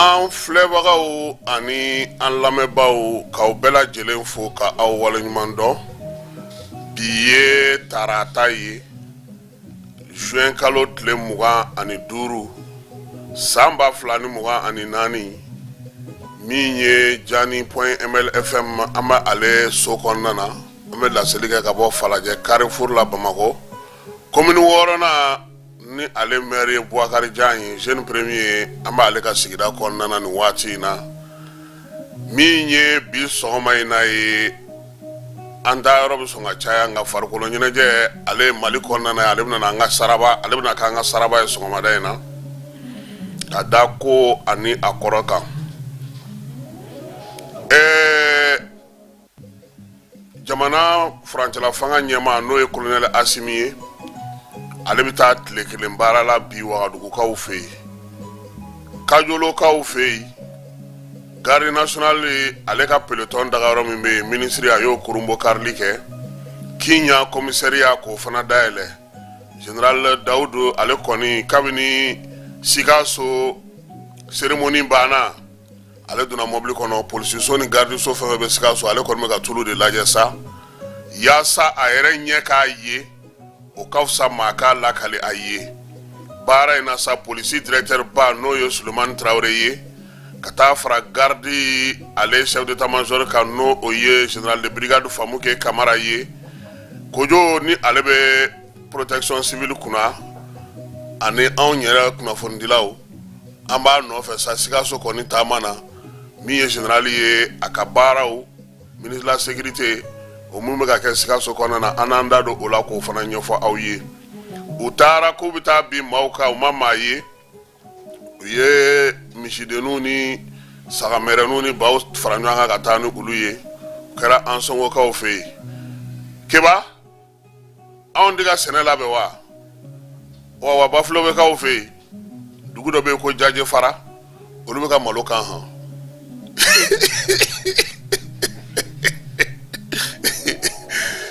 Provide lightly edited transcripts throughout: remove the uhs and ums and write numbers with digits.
An filɛbagaw ani an lamɛnbaaw, k'aw bɛɛ lajɛlen fo ka aw waleɲuman dɔn. Bi ye tarata ye, juin kalo tile 25, san 2024. Min ye Jani point ml FM, an bɛ ale so kɔnɔna na. An bɛ laseli kɛ ka bɔ Falajɛ Carrefour la, Bamakɔ commune wɔɔrɔnan, ni ale maire ye Boubacar Diagne ye, jeune premier. An b'ale ka sigida kɔnɔna na nin waati in na. Min ye bi sɔgɔma in na ye, an taa yɔrɔ bɛ sɔn ka caya, nka farikolo ɲɛnajɛ, ale ye Mali kɔnɔna na ye, ale bɛna an ka saraba, ale bɛna k'an ka saraba ye sɔgɔmada in na, ka da ko ani a kɔrɔ kan. Jamana furancɛla fanga ɲɛmaa, n'o ye colonel Asimi ye, ale bɛ taa tile kelen baara la bi Wagadugukaw fɛ yen, Kajolokaw fɛ yen. Garde nationale, ale ka peloton dagayɔrɔ min bɛ yen, minisiri a y'o kurunbonkarili kɛ. Kinɲa commissariat, k'o fana dayɛlɛ. Général Dawudu, ale kɔni, kabini Sikaso cérémonie banna, ale donna mɔbili kɔnɔ. Polisiso ni garidiso fɛn fɛn bɛ Sikaso, ale kɔni bɛ ka tulu de lajɛ sa, yaasa a yɛrɛ ɲɛ k'a ye, o ka fisa maa k'a lakali a ye. Baara in na sa, polisi directeur ba, n'o ye Sulemani Tarawele ye, ka taa fara garde ale chef d'état major kan, n'o o ye général de brigade Famuke Kamara ye, Kojo ni ale bɛ protection civile kunna, ani anw yɛrɛ kunnafonidilaw, an b'a nɔfɛ sa Sikaso kɔni taama na. Min ye général ye, a ka baaraw, ministre de la sécurité, o minnu bɛ ka kɛ Sikaso kɔnɔna na, an n'an da don o la k'o fana ɲɛfɔ aw ye. U taara k'u bɛ taa bin maaw kan, u ma maa ye. U ye misidenninw ni sagamɛrɛninw ni baw fara ɲɔgɔn kan ka taa ni olu ye. O kɛra Ansɔngokaw fɛ yen. Keba, anw tɛ ka sɛnɛ labɛn wa? Wa wa Bafulobɛkaw fɛ yen, dugu dɔ bɛ yen ko Jajefara, olu bɛ ka malo kan han.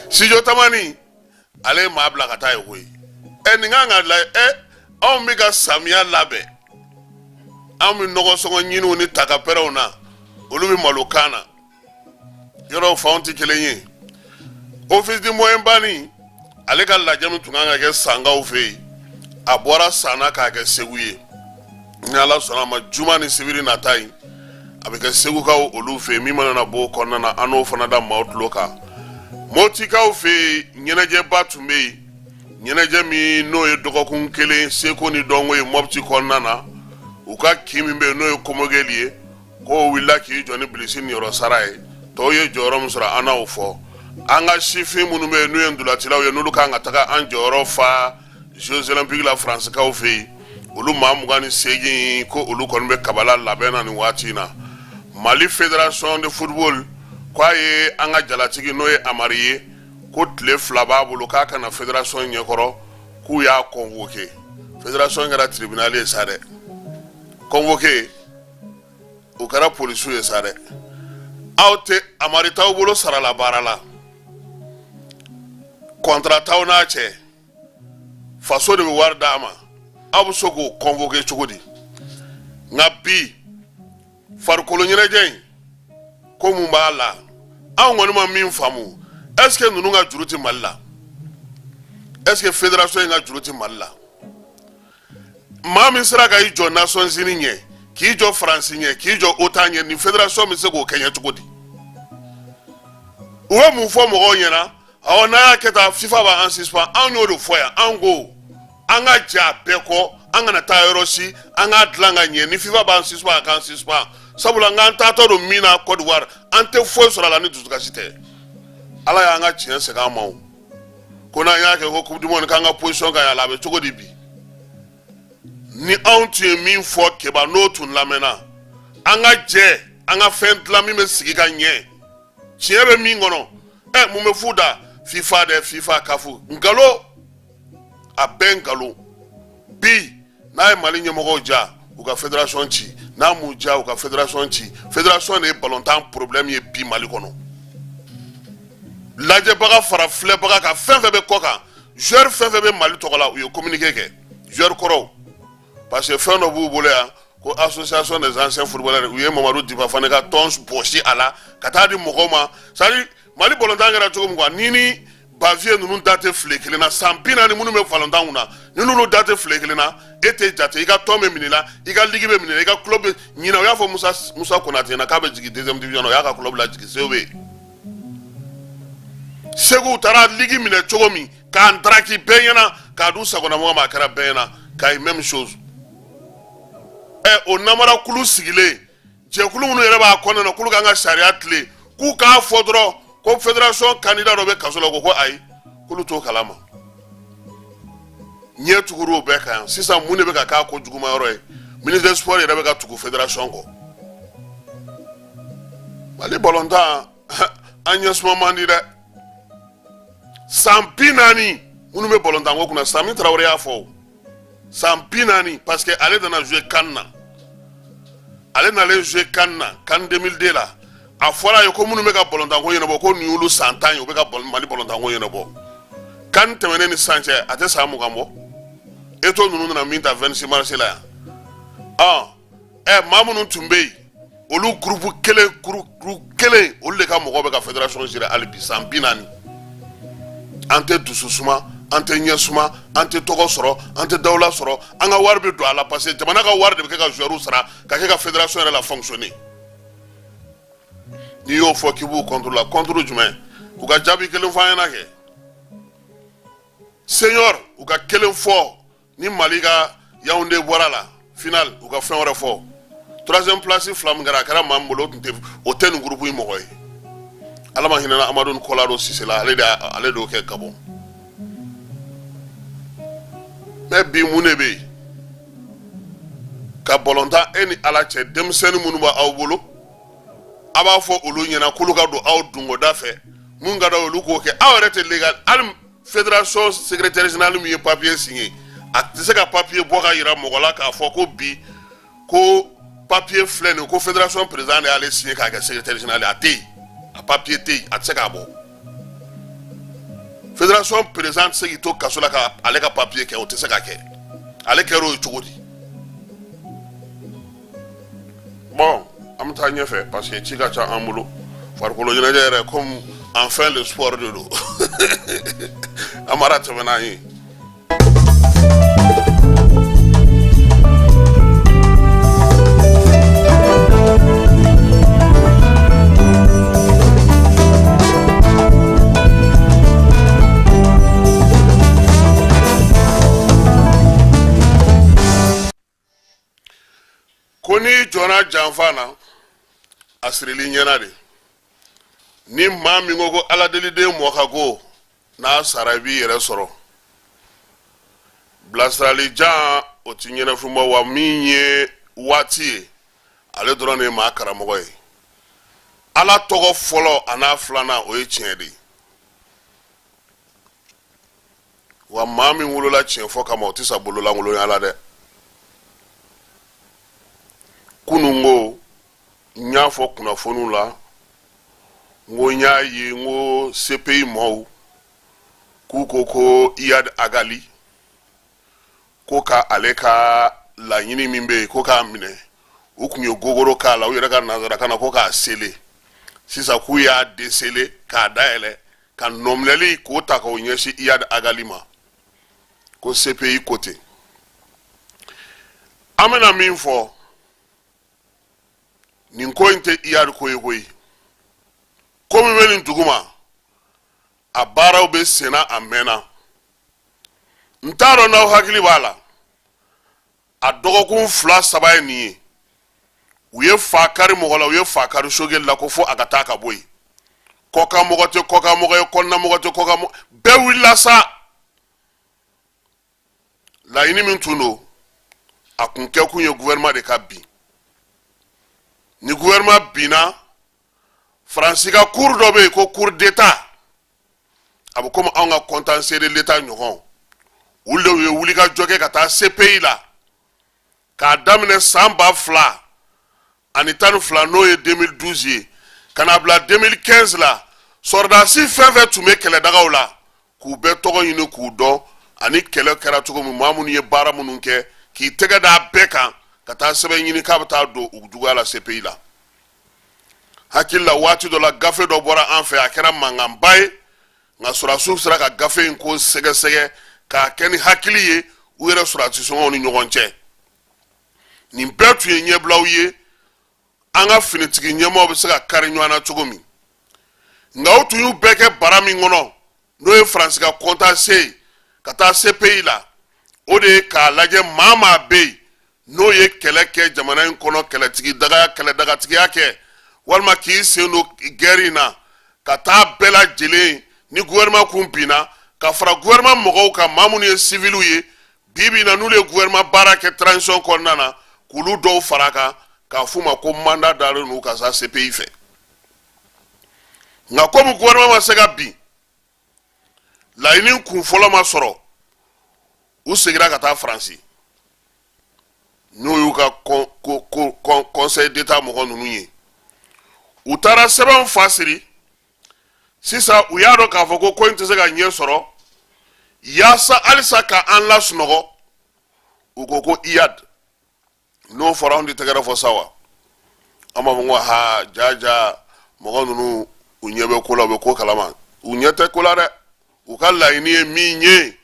Studio Tamani, ale ye maa bila ka taa yen koyi. Ɛ, nin kan ka la. Ɛ, anw bɛ ka samiya labɛn, anw bɛ nɔgɔsɔngɔ ɲiniw ni takapɛrɛnw na, olu bɛ malo kan na. Yɔrɔ fanw tɛ kelen ye. Office du Moyen Bani, ale ka lajɛ min tun kan ka kɛ Sankaw fɛ yen, a bɔra San na k'a kɛ Segu ye. Ni Ala sɔnna a ma, juma ni sibiri nata in, a bɛ kɛ Segukaw olu fɛ yen. Min mana na bɔ o kɔnɔna na, an n'o fana da maaw tulo kan. Motikaw fɛ yen, ɲɛnajɛba tun bɛ yen, ɲɛnajɛ min n'o ye dɔgɔkun kelen seko ni dɔnko ye Mɔpti kɔnɔna na. U ka kin min bɛ yen, n'o ye Komogeli ye, k'o wulila k'i jɔ ni bilisi niyɔrɔ sara ye. Tɔw ye jɔyɔrɔ min sɔrɔ, an n'o fɔ. An ka sifin minnu bɛ yen, n'u ye ntolacilaw ye, n'olu kan ka taga an jɔyɔrɔ fa Jeux olympiques la Faransikaw fɛ yen, olu maa 28, ko olu kɔni bɛ kabala labɛn na nin waati in na. Mali Fédération de football ko a ye an ka jalatigi, n'o ye Amari ye, ko tile 2 b'a bolo k'a ka na fédération ɲɛkɔrɔ, k'u y'a convoqué. Fédération kɛra tribunal ye sa dɛ. Convoqué, o kɛra polisiw ye sa dɛ. Aw tɛ Amari t'aw bolo sarala baara la, contrat t'aw n'a cɛ, faso de bɛ wari d'a ma, aw bɛ se k'o convoqué cogo di? Nka bi farikolo ɲɛnajɛ in ko mun b'a la, anw kɔni ma min faamu, est ce que ninnu ka juru tɛ Mali la? Est ce que fédération in ka juru tɛ Mali la? Maa min sera ka i jɔ Nations Unies ɲɛ, k'i jɔ Faransi ɲɛ, k'i jɔ OTAN ɲɛ, nin fédération bɛ se k'o kɛɲɛ cogo di? U bɛ mun fɔ mɔgɔw ɲɛna? Awɔ, n'a y'a kɛ tan, FIFA b'an suspend. Anw y'o de fɔ yan. An ko an ka jɛ a bɛɛ kɔ, an kana taa yɔrɔ si, an k'a dilan ka ɲɛ. Ni FIFA b'an suspend, a k'an suspend, sabula n k'an taatɔ don min na Côte d'Ivoire, an tɛ foyi sɔrɔ a la ni dusukasi tɛ. Ala y'an ka tiɲɛ segin an ma. O ko n'an y'a kɛ ko Coupe du monde, k'an ka position ka ɲi a la, a bɛ cogo di bi? Ni anw tun ye min fɔ Keba, n'o tun lamɛnna, an ka jɛ an ka fɛn dilan min bɛ sigi ka ɲɛ, tiɲɛ bɛ min kɔnɔ. Ɛ, mun bɛ fu da? FIFA dɛ, FIFA, CAF, nkalon, a bɛɛ nkalon. Bi n'a ye Mali ɲɛmɔgɔw ja, u ka fédération ci. N'a m'u ja, u ka fédération ci. Fédération de ye balontan problème ye bi Mali kɔnɔ. Lajɛbaga fara filɛbaga kan, fɛn fɛn bɛ kɔ kan, joueur fɛn fɛn bɛ Mali tɔgɔ la, u ye communiqué kɛ, joueur kɔrɔw, parce que fɛn dɔ b'u bolo yan. Ko association des anciens footballeurs, u ye Mamadu Diba fana ka tɔn bɔsi a la ka taa di mɔgɔw ma. C'est à dire, Mali balontan kɛra cogo min quoi, ni ni Bavieux ninnu da tɛ file kelen na, san 40 minnu bɛ balontan kunna, ni n'olu da tɛ file kelen na, e tɛ jate. I ka tɔn bɛ minɛ i la, i ka ligue bɛ minɛ i la, i ka club bɛ ɲinɛ. U y'a fɔ Musa Konate ɲɛna k'a bɛ jigin deuxième division na, o y'a ka club lajigin. COB Segu taara ligue minɛ cogo min k'an daraki bɛɛ ɲɛna k'a d'u sagonamɔgɔ ma, a kɛra bɛɛ ɲɛna. Kayi, même chose. Ɛ, o namara kulu sigilen, jɛkulu minnu yɛrɛ b'a kɔnɔna na, k'olu k'an ka sariya tilen, k'u k'a fɔ dɔrɔn ko fédération candidat dɔ bɛ kaso la, ko ayi, k'olu t'o kalama. Ɲɛ tugura o bɛɛ kan yan. Sisan, mun de bɛ ka k'a ko juguma yɔrɔ ye? Ministre des sports yɛrɛ bɛ ka tugu fédération kɔ. Mali balontan, an ɲɛsuma man di dɛ. San 40 minnu bɛ balontan ko kunna, Sami Tarawele y'a fɔ o, san 40, parce que ale nana jouer CAN na, ale nalen jouer CAN na, CAN 2002 la, a fɔra a ye ko minnu bɛ ka balontanko ɲɛnabɔ, ko nin y'olu san 10 ye, u bɛ ka Mali balontanko ɲɛnabɔ. CAN tɛmɛnen ni sisan cɛ, a tɛ san 20 bɔ. Eto'o ninnu nana min ta 26 mars la yan, ɔ ɛ, maa minnu tun bɛ yen, olu groupe kelen, groupe kelen, olu de ka mɔgɔw bɛ ka fédération gérer hali bi, san 40. An tɛ dusu suma, an tɛ ɲɛ suma, an tɛ tɔgɔ sɔrɔ, an tɛ dawula sɔrɔ. An ka wari bɛ don a la, parce que jamana ka wari de bɛ kɛ ka joueurs sara, ka kɛ ka fédération yɛrɛ la fonctionner. N'i y'o fɔ k'i b'u contre la, contre jumɛn? U ka jaabi kelen fɔ an ɲɛna kɛ, senior, u ka kelen fɔ. Ni Mali ka Yaoundé bɔra la final, u ka fɛn wɛrɛ fɔ. Troisième place fila min kɛra, a kɛra maa min bolo, o tun tɛ, o tɛ nin groupe in mɔgɔ ye. Ala ma hinɛna Amadu Kolado Sise la, ale de y'o kɛ Gabon. Mais bi, mun de bɛ yen ka balontan e ni Ala cɛ? Denmisɛnnin minnu b'aw bolo, a b'a fɔ olu ɲɛna k'olu ka don aw dungoda fɛ, mun ka d'aw ye, olu k'o kɛ. Aw yɛrɛ tɛ légal. Hali fédération secrétaire général min ye papier signé, a tɛ se ka papier bɔ ka yira mɔgɔ la k'a fɔ ko bi ko papier filɛ nin ye, ko fédération président de y'ale signé k'a kɛ secrétaire général ye. A tɛ yen, a papier tɛ yen, a tɛ se k'a bɔ. Fédération président tɛ se k'i to kaso la ka ale ka papier kɛ, o tɛ se ka kɛ. Ale kɛra o ye cogo di? Bon, an bɛ taa ɲɛfɛ, parce que ci ka ca an bolo. Farikolo ɲɛnajɛ yɛrɛ, comme enfin le sport de don, an mara tɛmɛ n'an ye. Ko n'i jɔnna janfa na, a sirili ɲɛna de. Ni maa min ko ko aladeliden mɔ ka go n'a sara, i b'i yɛrɛ sɔrɔ. Bilasirali jan, o ti ɲɛnafin bɔ wa. Min ye waati ye, ale dɔrɔn de ye maa karamɔgɔ ye. Ala tɔgɔ fɔlɔ a n'a filanan, o ye tiɲɛ de ye wa. Maa min wolola tiɲɛ fɔ kama, o tɛ sa bololankolonya la dɛ. Kunun ko n y'a fɔ kunnafoniw la, n ko n y'a ye, n ko CPI mɔɔw k'u ko ko Iyad Agali, ko ka ale ka laɲini min bɛ yen, ko k'a minɛ. U tun ye gogoro k'a la, u yɛrɛ ka nanzarakan na, ko k'a sele. Sisan k'u y'a desele k'a dayɛlɛ ka nɔminɛli k'o ta k'o ɲɛsin Iyad Agali ma, ko CPI ko ten. An bɛna min fɔ, nin ko in tɛ Iyad ko ye koyi. Ko min bɛ nin duguma, a baaraw bɛ senna a mɛnna. N t'a dɔn n'aw hakili b'a la, a dɔgɔkun 2 3 ye nin ye, u ye fa kari mɔgɔ la, u ye fa kari Sogɛli la, ko fo a ka taa ka bɔ yen. Kɔkan mɔgɔ tɛ kɔkan mɔgɔ ye, kɔnɔna mɔgɔ tɛ kɔkan mɔgɔ, bɛɛ wulila sa. Laɲini min tun don, a kun kɛkun ye gouvernement de ka bin. Ni gouvernement binna, Faransi ka cour dɔ bɛ yen ko cour d'état, a bɛ komi anw ka contentieux de l'état ɲɔgɔn, olu de ye wulikajɔ kɛ ka taa CPI la k'a daminɛ san 2012, n'o ye 2012 ye, ka n'a bila 2015 la. Sɔrɔdasi fɛn fɛn tun bɛ kɛlɛdagaw la, k'u bɛɛ tɔgɔ ɲini k'u dɔn, ani kɛlɛ kɛra cogo min, maa minnu ye baara minnu kɛ, k'i tɛgɛ d'a bɛɛ kan. ka taa sɛbɛn ɲini k'a bɛ taa don u juguya la CPI la. Hakili la, waati dɔ la, gafe dɔ bɔra an fɛ, a kɛra mankanba ye, nka sɔrɔdasiw sera ka gafe in ko sɛgɛsɛgɛ k'a kɛ ni hakili ye u yɛrɛ sɔrɔdasi sɔngɔw ni ɲɔgɔn cɛ. Nin bɛɛ tun ye ɲɛbilaw ye, an ka finitigi ɲɛmaaw bɛ se ka kari ɲɔgɔn na cogo min. Nka u tun y'u bɛɛ kɛ bara min kɔnɔ, n'o ye Faransi ka contentieux ye ka taa CPI la, o de ye k'a lajɛ maa maa bɛ yen n'o ye kɛlɛ kɛ jamana in kɔnɔ, kɛlɛtigi daga, kɛlɛdagatigiya kɛ, walima k'i sen don guerre in na ka taa bɛɛ lajɛlen ni gouvernement kun binna, ka fara gouvernement mɔgɔw kan, maa minnu ye civiliw ye bi bi in na, n'olu ye gouvernement baara kɛ transition kɔnɔna na, k'olu dɔw fara a kan, k'a f'u ma ko mandat dalen n'u ka sa CPI fɛ. Nka komi gouvernement ma se ka bin, laɲini kun fɔlɔ ma sɔrɔ, u seginna ka taa Faransi, n'o y'u ka Conseil d'État mɔgɔ ninnu ye. U taara sɛbɛnw fasiri. Sisan u y'a dɔn k'a fɔ ko ko in tɛ se ka ɲɛ sɔrɔ. Yaasa halisa ka an lasunɔgɔ, u ko ko Iyad. N'o fɔra, anw tɛ tɛgɛrɛ fɔ sa wa? An b'a fɔ ko ha, ja ja, mɔgɔ ninnu, u ɲɛ bɛ ko la, u bɛ ko kalama. U ɲɛ tɛ ko la dɛ. U ka laɲini ye min ye,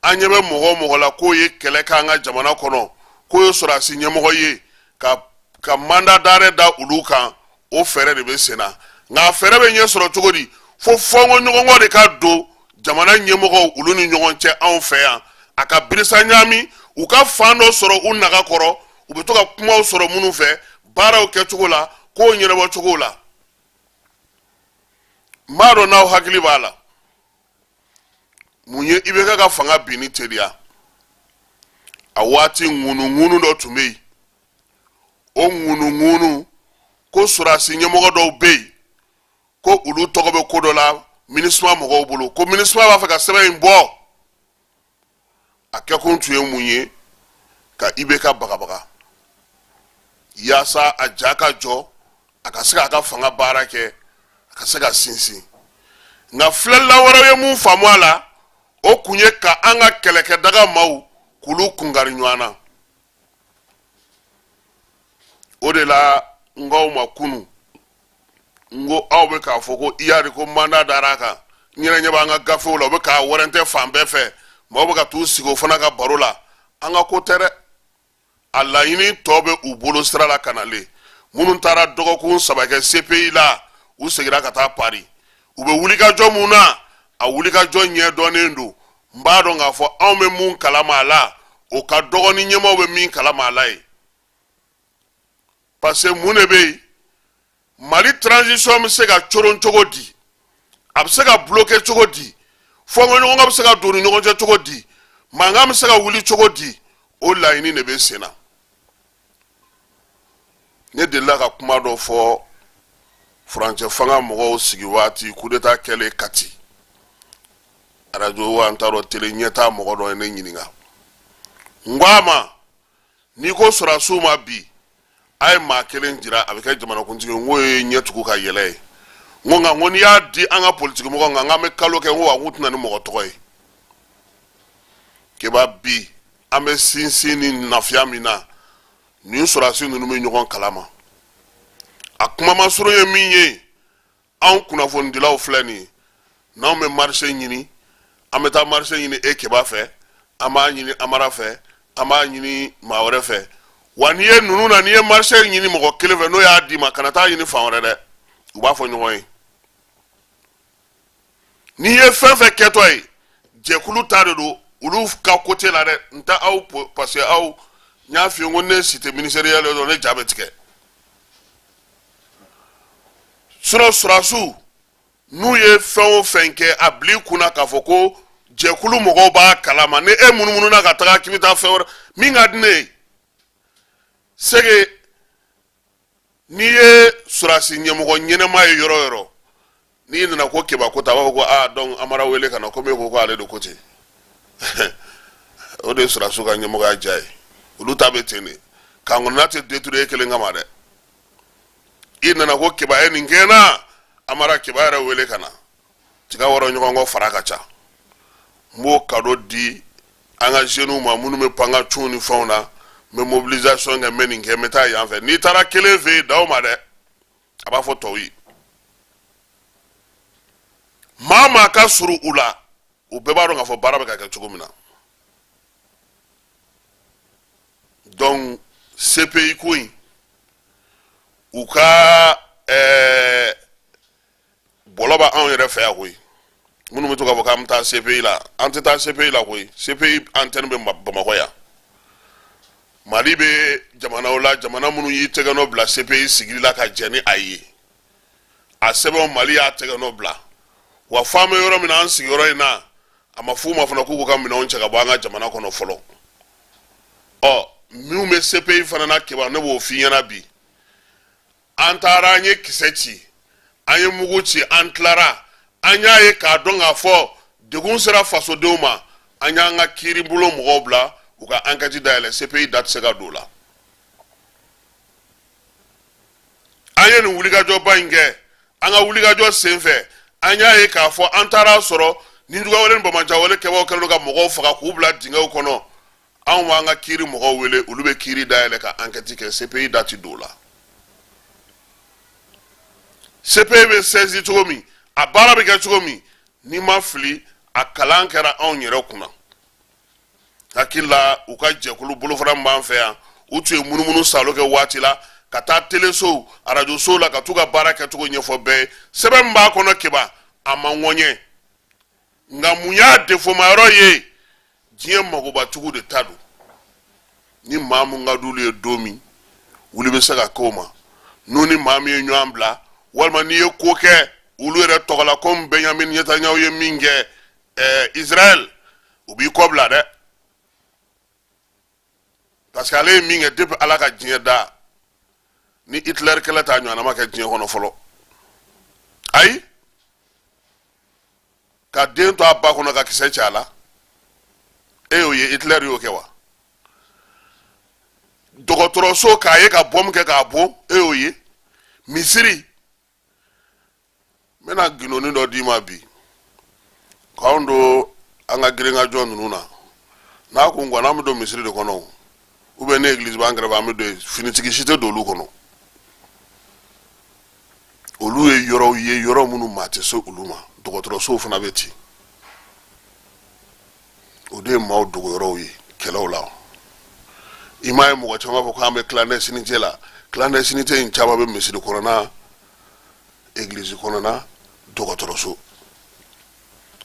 an ɲɛ bɛ mɔgɔ o mɔgɔ la k'o ye kɛlɛ k'an ka jamana kɔnɔ, k'o ye sɔrɔdasi ɲɛmɔgɔ ye, ka mandat d'arrêt da olu kan, o fɛɛrɛ de bɛ sen na. Nka a fɛɛrɛ bɛ ɲɛ sɔrɔ cogo di? Fo fɔnkɔ ɲɔgɔnkɔ de ka don jamana ɲɛmɔgɔw olu ni ɲɔgɔn cɛ anw fɛ yan, a ka birisa ɲaami, u ka fan dɔ sɔrɔ u naga kɔrɔ, u bɛ to ka kumaw sɔrɔ minnu fɛ baaraw kɛcogo la, kow ɲɛnabɔ cogo la. N b'a dɔn n'aw hakili b'a la, mun ye IBK ka fanga binni teliya? A waati ŋunuŋunu dɔ tun bɛ yen. O ŋunuŋunu ko sɔrɔdasi ɲɛmɔgɔ dɔw bɛ yen, ko olu tɔgɔ bɛ ko dɔ la MINUSMA mɔgɔw bolo, ko MINUSMA b'a fɛ ka sɛbɛn in bɔ. A kɛkun tun ye mun ye? Ka IBK bagabaga yaasa a ja ka jɔ, a ka se k'a ka fanga baara kɛ, a ka se ka sinsin. Nka filɛlila wɛrɛw ye mun faamu a la? O kun ye ka an ka kɛlɛkɛdaga maaw k'olu kunkari ɲɔgɔn na. O de la n k'aw ma kunu, n ko aw bɛ k'a fɔ ko Iyad, ko mandat dara a kan. N yɛrɛ ɲɛ b'an ka gafew la, u bɛ k'a wɛrɛntɛ fan bɛɛ fɛ, maaw bɛ ka t'u sigi o fana ka baro la. An ka ko tɛ dɛ, a laɲini tɔ bɛ u bolo sira la ka nalen. Minnu taara dɔgɔkun 3 kɛ CPI la, u seginna ka taa Paris. U bɛ wulikajɔ mun na? A wulikajɔ ɲɛdɔnnen don. N b'a dɔn k'a fɔ anw bɛ mun kalama a la, o ka dɔgɔ ni ɲɛmaaw bɛ min kalama a la ye. Parce que mun de bɛ yen? Mali transition bɛ se ka coron cogo di? A bɛ se ka bloquer cogo di? Fɔnkɔɲɔgɔnkɔ bɛ se ka don ni ɲɔgɔn cɛ cogo di? Mankan bɛ se ka wuli cogo di? O laɲini de bɛ sen na. Ne delila ka kuma dɔ fɔ furancɛ fanga mɔgɔw sigi waati, coup d'état kɛlen Kati, arajo wa n t'a dɔn, télé ɲɛtaa mɔgɔ dɔ ye ne ɲininka. N ko a ma, n'i ko sɔrɔdasiw ma bi, a ye maa kelen jira, a bɛ kɛ jamanakuntigi ye, n k'o ye ɲɛ tugu ka yɛlɛ ye. N ko nka, n ko n'i y'a di an ka politiki mɔgɔ, nka k'an bɛ kalo kɛ, n ko wa, n k'u tɛna ni mɔgɔ tɔgɔ ye. Keba, bi an bɛ sinsin ni lafiya min na, nin sɔrɔdasi ninnu bɛ ɲɔgɔn kalama. A kuma masurun ye min ye, anw kunnafonidilaw filɛ nin ye, n'anw bɛ marché ɲini, an bɛ taa marché ɲini e Keba fɛ, an b'a ɲini Amara fɛ, an b'a ɲini maa wɛrɛ fɛ. Wa n'i ye ninnu na, n'i ye marché ɲini mɔgɔ kelen fɛ, n'o y'a d'i ma, kana taa ɲini fan wɛrɛ dɛ, u b'a fɔ ɲɔgɔn ye. N'i ye fɛn fɛn kɛtɔ ye, jɛkulu ta de don, olu ka côté la dɛ. N tɛ aw, parce que aw, n y'a f'i ye, n ko ne cité ministériel dɔrɔn, ne ja bɛ tigɛ. Sinon sɔrɔdasiw n'u ye fɛn o fɛn kɛ, a bil'i kunna k'a fɔ ko jɛkulu mɔgɔw b'a kalama. Ni e munumununa ka taga k'i bɛ taa fɛn wɛrɛ min ka di ne ye, c'est que n'i ye sɔrɔdasi ɲɛmɔgɔ ɲɛnɛma ye yɔrɔ o yɔrɔ, n'i nana ko Keba ko ta, a b'a fɔ ko aa, donc Amara wele ka na, komi e ko ko ale de ko ten. O de ye sɔrɔdasiw ka ɲɛmɔgɔya diya ye. Olu ta bɛ ten de, kan kɔnɔna tɛ détruire e kelen kama dɛ. I nana ko Keba ye nin kɛ n na, Amara, Keba yɛrɛ wele ka na. Tiga wɔrɔ ɲɔgɔn kɔ fara ka ca. N b'o cadeau di an ka jeunes ma minnu bɛ pan ka cun ni fɛnw na. n bɛ mobilisation kɛ, n bɛ nin kɛ, n bɛ taa yan fɛ. N'i taara kelen fɛ yen, dan o ma dɛ, a b'a fɔ tɔw ye. Maa maa ka surun u la, u bɛɛ b'a dɔn k'a fɔ baara bɛ ka kɛ cogo min na. Donc CPI ko in, u ka bɔlɔ bɛ anw yɛrɛ fɛ yan koyi. Minnu bɛ to k'a fɔ k'an bɛ taa CPI la, an tɛ taa CPI la koyi. CPI antenne bɛ Bamakɔ yan. Mali bɛ jamanaw la, jamana minnu y'i tɛgɛnɔ bila CPI sigili la ka jɛn ni a ye. A sɛbɛnw, Mali y'a tɛgɛnɔ bila wa. F'an bɛ yɔrɔ min na, an sigiyɔrɔ in na, a ma f'u ma fana k'u ka minɛnw cɛ ka bɔ an ka jamana kɔnɔ fɔlɔ. Ɔ, minnu bɛ CPI fana na, Keba, ne b'o f'i ɲɛna bi. An taara, an ye kisɛ ci, an ye mugu ci, an tilara, an y'a ye k'a dɔn k'a fɔ degun sera fasodenw ma. An y'an ka kiiribulon mɔgɔw bila u ka enquête dayɛlɛ. CPI da tɛ se ka don o la. An ye nin wulikajɔba in kɛ. An ka wulikajɔ senfɛ, an y'a ye k'a fɔ an taara sɔrɔ nijuguyawale ni banbaanciwale kɛbaaw kɛlen don ka mɔgɔw faga k'u bila dingɛw kɔnɔ. Anw b'an ka kiiri mɔgɔw wele, olu bɛ kiiri dayɛlɛ ka enquête kɛ. CPI da ti don o la. CPI bɛ saisi cogo min, a baara bɛ kɛ cogo min, n'i ma fili, a kalan kɛra anw yɛrɛ kunna. Hakili la, u ka jɛkulu bolofara min b'an fɛ yan, u tun ye munumunu salo kɛ waati la ka taa telesow, arajosow la, ka t'u ka baara kɛcogo ɲɛfɔ bɛɛ ye. Sɛbɛn min b'a kɔnɔ, Keba, a ma ŋɔɲɛ. Nka mun y'a defomayɔrɔ ye? Diɲɛ magobatigiw de ta don. Ni maa mun ka d'olu ye don min, wuli bɛ se ka k'o ma. N'u ni maa min ye ɲɔgɔn bila, walima n'i ye ko kɛ olu yɛrɛ tɔgɔ la, komi Benjamin Netanyahu ye min kɛ Israël, u b'i kɔ bila dɛ, parce que ale ye min kɛ depuis Ala ka diɲɛ da, ni Hitler kɛlɛ t'a ɲɔgɔnna ma kɛ diɲɛ kɔnɔ fɔlɔ. Ayi, ka den to a ba kɔnɔ ka kisɛ ci a la, e y'o ye? Hitler y'o kɛ wa? Dɔgɔtɔrɔso k'a ye ka bɔmu kɛ k'a bon, e y'o ye? Misiri. N bɛna gindonin dɔ d'i ma bi k'anw don an ka girinkajɔ ninnu na. N'a kun ganna, an bɛ don misiri de kɔnɔ, ou bien ni egilizi b'an kɛrɛfɛ, an bɛ don yen. Finitigi si tɛ don olu kɔnɔ. Olu ye yɔrɔw ye, yɔrɔ minnu maa tɛ se olu ma. Dɔgɔtɔrɔsow fana bɛ ten. O de ye maaw dogoyɔrɔw ye kɛlɛw la. I m'a ye, mɔgɔ caman b'a fɔ k'an bɛ clandestinité la. Clandestinité in caman bɛ misiri kɔnɔna, egilizi kɔnɔna, dɔgɔtɔrɔso.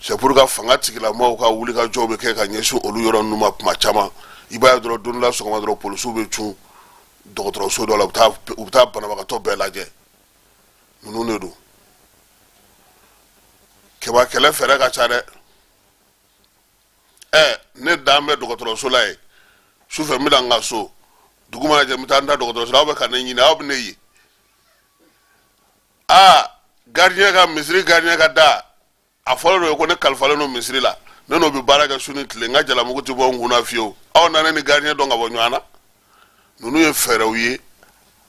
C'est pour que fanga tigilamaaw ka wulikajɔw bɛ kɛ ka ɲɛsin olu yɔrɔ ninnu ma kuma caman. I b'a ye dɔrɔn, don dɔ la sɔgɔma dɔrɔn, polisiw bɛ cun dɔgɔtɔrɔso dɔ la, u bɛ taa banabagatɔ bɛɛ lajɛ. Ninnu de don. Keba, kɛlɛ fɛɛrɛ ka ca dɛ. Ɛ, ne dan bɛ dɔgɔtɔrɔso la yen. Sufɛ n bɛ na n ka so, dugu mana jɛ, n bɛ taa n da dɔgɔtɔrɔso la. Aw bɛ ka ne ɲini, aw bɛ ne ye. Aa, gardien ka misiri, gardien ka da a fɔlɔ dɔ ye ko ne kalifalen don misiri la, ne n'o bɛ baara kɛ su ni tile, n ka jalamugu tɛ bɔ n kun na fiyewu. Aw na ne ni gardien dɔn ka bɔ ɲɔgɔn na. Ninnu ye fɛɛrɛw ye,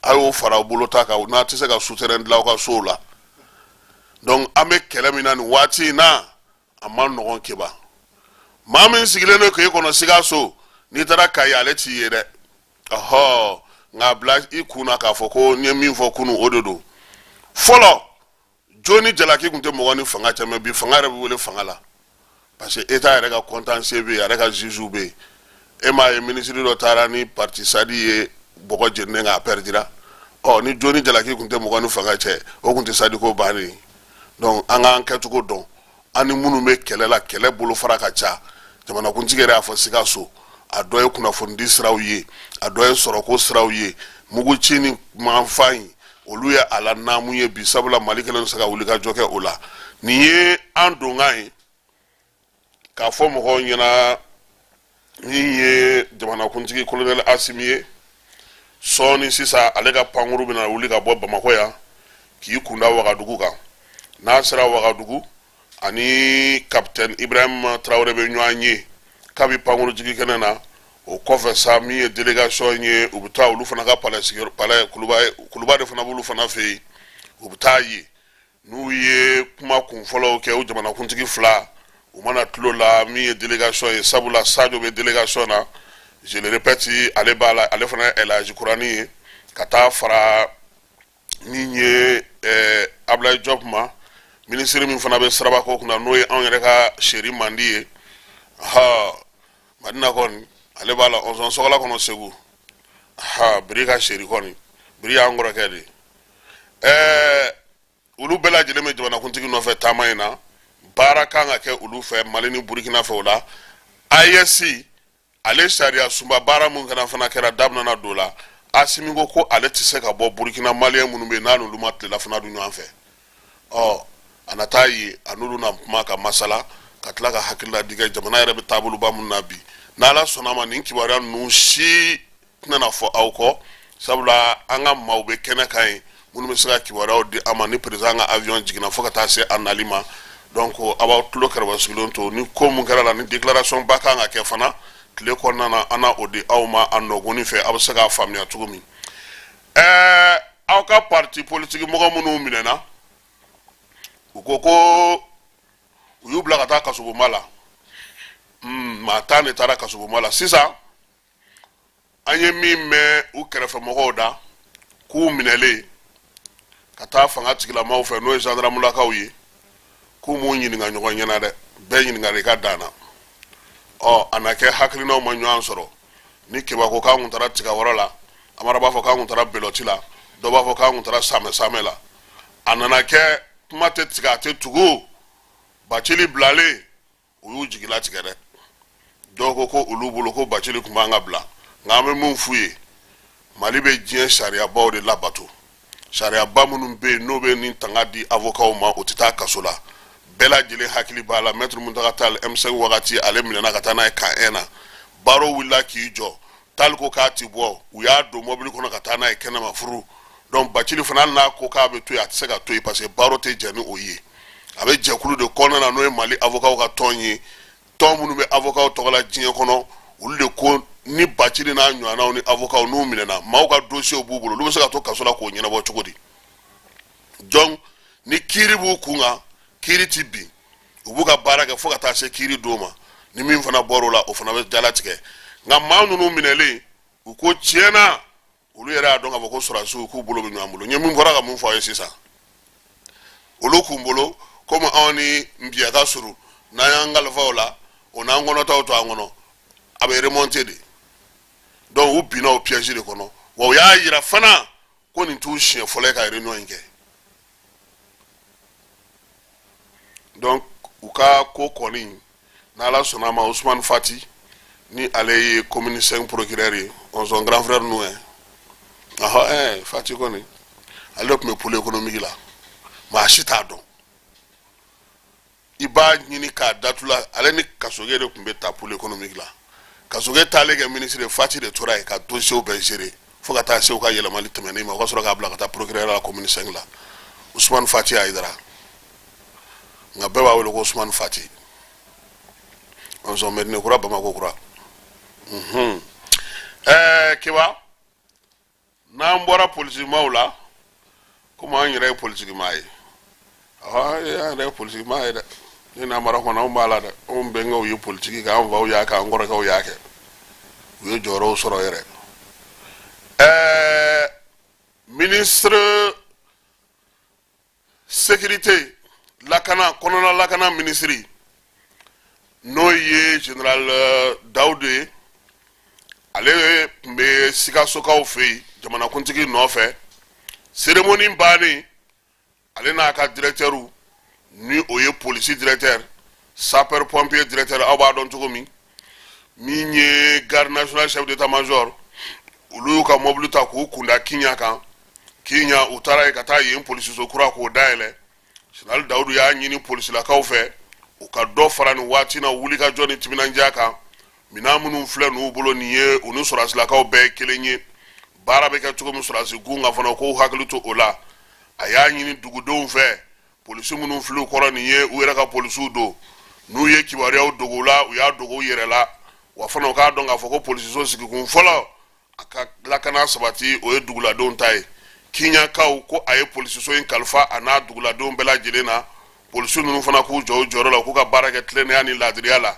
a y'o fara aw bolo ta kan n'a tɛ se ka souterrain dilan aw ka sow la. Donc an bɛ kɛlɛ min na nin waati in na, a man nɔgɔn, Keba. Maa min sigilen don k'e kɔnɔ Sikaso, n'i taara Kayi, ale t'i ye dɛ. Ɔhɔ, nka bila i kun na k'a fɔ ko n ye min fɔ kunun, o de don. Fɔlɔ, jo ni jalaki tun tɛ mɔgɔ ni fanga cɛ, mais bi fanga yɛrɛ bɛ wele fanga la, parce que état yɛrɛ ka contentieux bɛ yen, a yɛrɛ ka juge bɛ yen. E m'a ye, minisiri dɔ taara ni parti SADI ye bɔgɔ jeninen k'a pɛridira. Ɔ, ni jo ni jalaki tun tɛ mɔgɔ ni fanga cɛ, o tun tɛ SADI ko bannen ye. Donc an k'an kɛcogo dɔn. An ni minnu bɛ kɛlɛ la, kɛlɛ bolofara ka ca. Jamanakuntigi yɛrɛ y'a fɔ Sikaso, a dɔ ye kunnafonidi siraw ye, a dɔ ye sɔrɔko siraw ye, muguci ni manfan in, olu ye a la naamu ye bi, sabula Mali kɛlen se ka wuli ka jɔ kɛ o la. Nin ye an donkan ye k'a fɔ mɔgɔw ɲɛna. Min ye jamanakuntigi kolonɛli Asimi ye, sɔɔni sisan ale ka pankuru bɛna wuli ka bɔ Bamakɔ yan k'i kunda Wagadugu kan. N'a sera Wagadugu, ani kapitɛni Ibrahim Tarawele bɛ ɲɔgɔn ye kabi pankuru jigi kɛnɛ na. O kɔfɛ sa, min ye délégation ye, u bɛ taa olu fana ka palais sigiyɔrɔ, palais kuluba, kuluba de fana b'olu fana fɛ yen. U bɛ taa yen, n'u ye kuma kunfɔlɔw kɛ u jamanakuntigi fila, u mana tulo la min ye délégation ye, sabula Sadio bɛ délégation na, Je le répète, ale b'a la, ale fana ye Elhaji Kurani ye, ka taa fara min ye Ablaye Diop ma, minisiri min fana bɛ sirabako kunna, n'o ye anw yɛrɛ ka seri mandi ye. Ha, Madina kɔni, ale b'a la ɔnzɔn sɔgɔla kɔnɔ Segu. Ha, Biri ka seri kɔni, Biri y'an kɔrɔkɛ de ye. Olu bɛɛ lajɛlen bɛ jamanakuntigi nɔfɛ taama in na. Baara kan ka kɛ olu fɛ Mali ni Burukina fɛ. O la, AES ale sariya sunba baara mun kana fana kɛra, da bɛna don la. Asimi ko ko ale tɛ se ka bɔ Burukina maliyɛn minnu bɛ yen n'a n'olu ma tilelafana dun ɲɔgɔn fɛ. Ɔ, a na taa yen, a n'olu na kuma ka masala, ka tila ka hakilila di kɛ jamana yɛrɛ bɛ taaboloba mun na bi. N'Ala sɔnna a ma, nin kibaruya ninnu si tɛna fɔ aw kɔ, sabula an ka maaw bɛ kɛnɛ kan yen minnu bɛ se ka kibaruyaw di an ma ni président ka avion jiginna fo ka taa se a nali ma. Donc aw b'aw tulo kɛrɛfɛ sigilen to. Ni ko mun kɛra la, ni déclaration ba kan ka kɛ fana tile kɔnɔna na, an na o di aw ma a nɔgɔnin fɛ, aw bɛ se k'a faamuya cogo min. Aw ka parti politique mɔgɔ minnu minɛna, u ko ko u y'u bila ka taa kasobonba la. Maa 10 de taara kasobonba la sisan. An ye min mɛn u kɛrɛfɛmɔgɔw da, k'u minɛlen ka taa fanga tigilamaw fɛ, n'o ye zandaramulakaw ye, k'u m'u ɲininka ɲɔgɔn ɲɛna dɛ, bɛɛ ɲininkali ka dan na. Ɔ, a na kɛ hakilinaw ma ɲɔgɔn sɔrɔ. Ni Keba ko k'an kun taara tigawɔrɔ la, Amara b'a fɔ k'an kun taara belɔti la, dɔ b'a fɔ k'an kun taara samɛ samɛ la. A nana kɛ kuma tɛ tigɛ, a tɛ tugu. Bacili bilalen, u y'u jigi latigɛ dɛ. Dɔw ko ko olu bolo ko Bacili tun b'an ka bila. Nka an bɛ mun f'u ye? Mali bɛ diɲɛ sariyabaw de labato. Sariyaba minnu bɛ yen, n'o bɛ nin tanga di avocats ma, o tɛ taa kaso la. Bɛɛ lajɛlen hakili b'a la, maître Muntaga Tall, M5 wagati, ale minɛna ka taa n'a ye camp 1 na. Baro wulila k'i jɔ, Tall ko k'a ti bɔ, u y'a don mɔbili kɔnɔ ka taa n'a ye kɛnɛma furu. Donc Bacili fana, hali n'a ko k'a bɛ to yen, a tɛ se ka to yen, parce que baro tɛ jɛ ni o ye. A bɛ jɛkulu de kɔnɔna na, n'o ye Mali avocats ka tɔn ye, tɔn minnu bɛ avocats tɔgɔ la diɲɛ kɔnɔ. Olu de ko ni Bacili n'a ɲɔgɔnnaw ni avocats n'u minɛna, maaw ka dossier b'u bolo, olu bɛ se ka to kaso la k'o ɲɛnabɔ cogo di? Donc ni kiiri b'u kun kan, kiiri ti bin, u b'u ka baara kɛ fo ka taa se kiiri don ma. Ni min fana bɔr'o la, o fana bɛ jalatigɛ. Nka maa ninnu minɛlen, u ko tiɲɛna, olu yɛrɛ y'a dɔn k'a fɔ ko sɔrɔdasiw k'u bolo bɛ ɲɔgɔn bolo. N ye min bɔra ka mun fɔ aw ye sisan, olu k'u bolo komi anw ni nbiya ka surun, n'an y'an kalifa o la, o n'an kɔnɔtaw to an kɔnɔ, a bɛ remonter de. Donc u binna o piège de kɔnɔ. Wa u y'a yira fana ko nin t'u siɲɛ fɔlɔ ye ka réunion in kɛ. Donc u ka ko kɔni, n'Ala sɔnna a ma, Usumani Fati ni ale ye commune 5 procureur ye, son grand frère nu ye. Ɔhɔ, Fati kɔni, ale de tun bɛ pôle économique la, maa si t'a dɔn. I b'a ɲini k'a datula, ale ni Kasoge de tun bɛ ta pôle économique la. Kasoge taalen kɛ ministre ye, Fati de tora yen ka dossier bɛɛ gérer fo ka taa se u ka yɛlɛmali tɛmɛnen ma, o ka sɔrɔ k'a bila ka taa procureur la commune 5 la, Usumani Fati Hayidara. Nka bɛɛ b'a wele ko Usumani Fati. Ɔnsɔn Mɛdinɛ kura, Bamakɔ kura. Keba, n'an bɔra politikimaw la, komi an yɛrɛ ye politikimaa ye, an yɛrɛ ye politikimaa ye dɛ. Ne n'Amara kɔnɔ, anw b'a la dɛ. Anw bɛnkɛw ye politiki kɛ, an faw y'a kɛ, an kɔrɔkɛw y'a kɛ, u ye jɔyɔrɔw sɔrɔ yɛrɛ. Ministre sécurité, lakana, kɔnɔna lakana minisiri, n'o ye général Dawudu ye, ale tun bɛ Sikasokaw fɛ yen jamanakuntigi nɔfɛ. Cérémonie bannen, ale n'a ka directeur, ni o ye polisi directeur, sapeur pompier directeur, aw b'a dɔn cogo min, min ye garde nationale chef d'état major, olu y'u ka mobili ta k'u kunda Kiɲa kan. Kiɲa, u taara yen ka taa yen polisiso kura k'o dayɛlɛ. Général Dawudu y'a ɲini polisilakaw fɛ, u ka dɔ fara nin waati na wulikajɔ ni timinandiya kan. Minɛn minnu filɛ n'u bolo nin ye, u ni sɔrɔdasilakaw bɛɛ ye kelen ye. Baara bɛ kɛ cogo min sɔrɔdasi gun kan fana, k'u hakili to o la. A y'a ɲini dugudenw fɛ, polisi minnu filɛ u kɔrɔ nin ye, u yɛrɛ ka polisiw don. N'u ye kibaruyaw dogo u la, u y'a dogo u yɛrɛ la. Wa fana, u k'a dɔn k'a fɔ ko polisiso sigikun fɔlɔ, a ka lakana sabati, o ye duguladenw ta ye. Kiɲakaw ko a ye polisiso in kalifa a n'a duguladenw bɛɛ lajɛlen na. Polisi ninnu fana k'u jɔ u jɔyɔrɔ la, k'u ka baara kɛ tilennenya ni laadiriya la.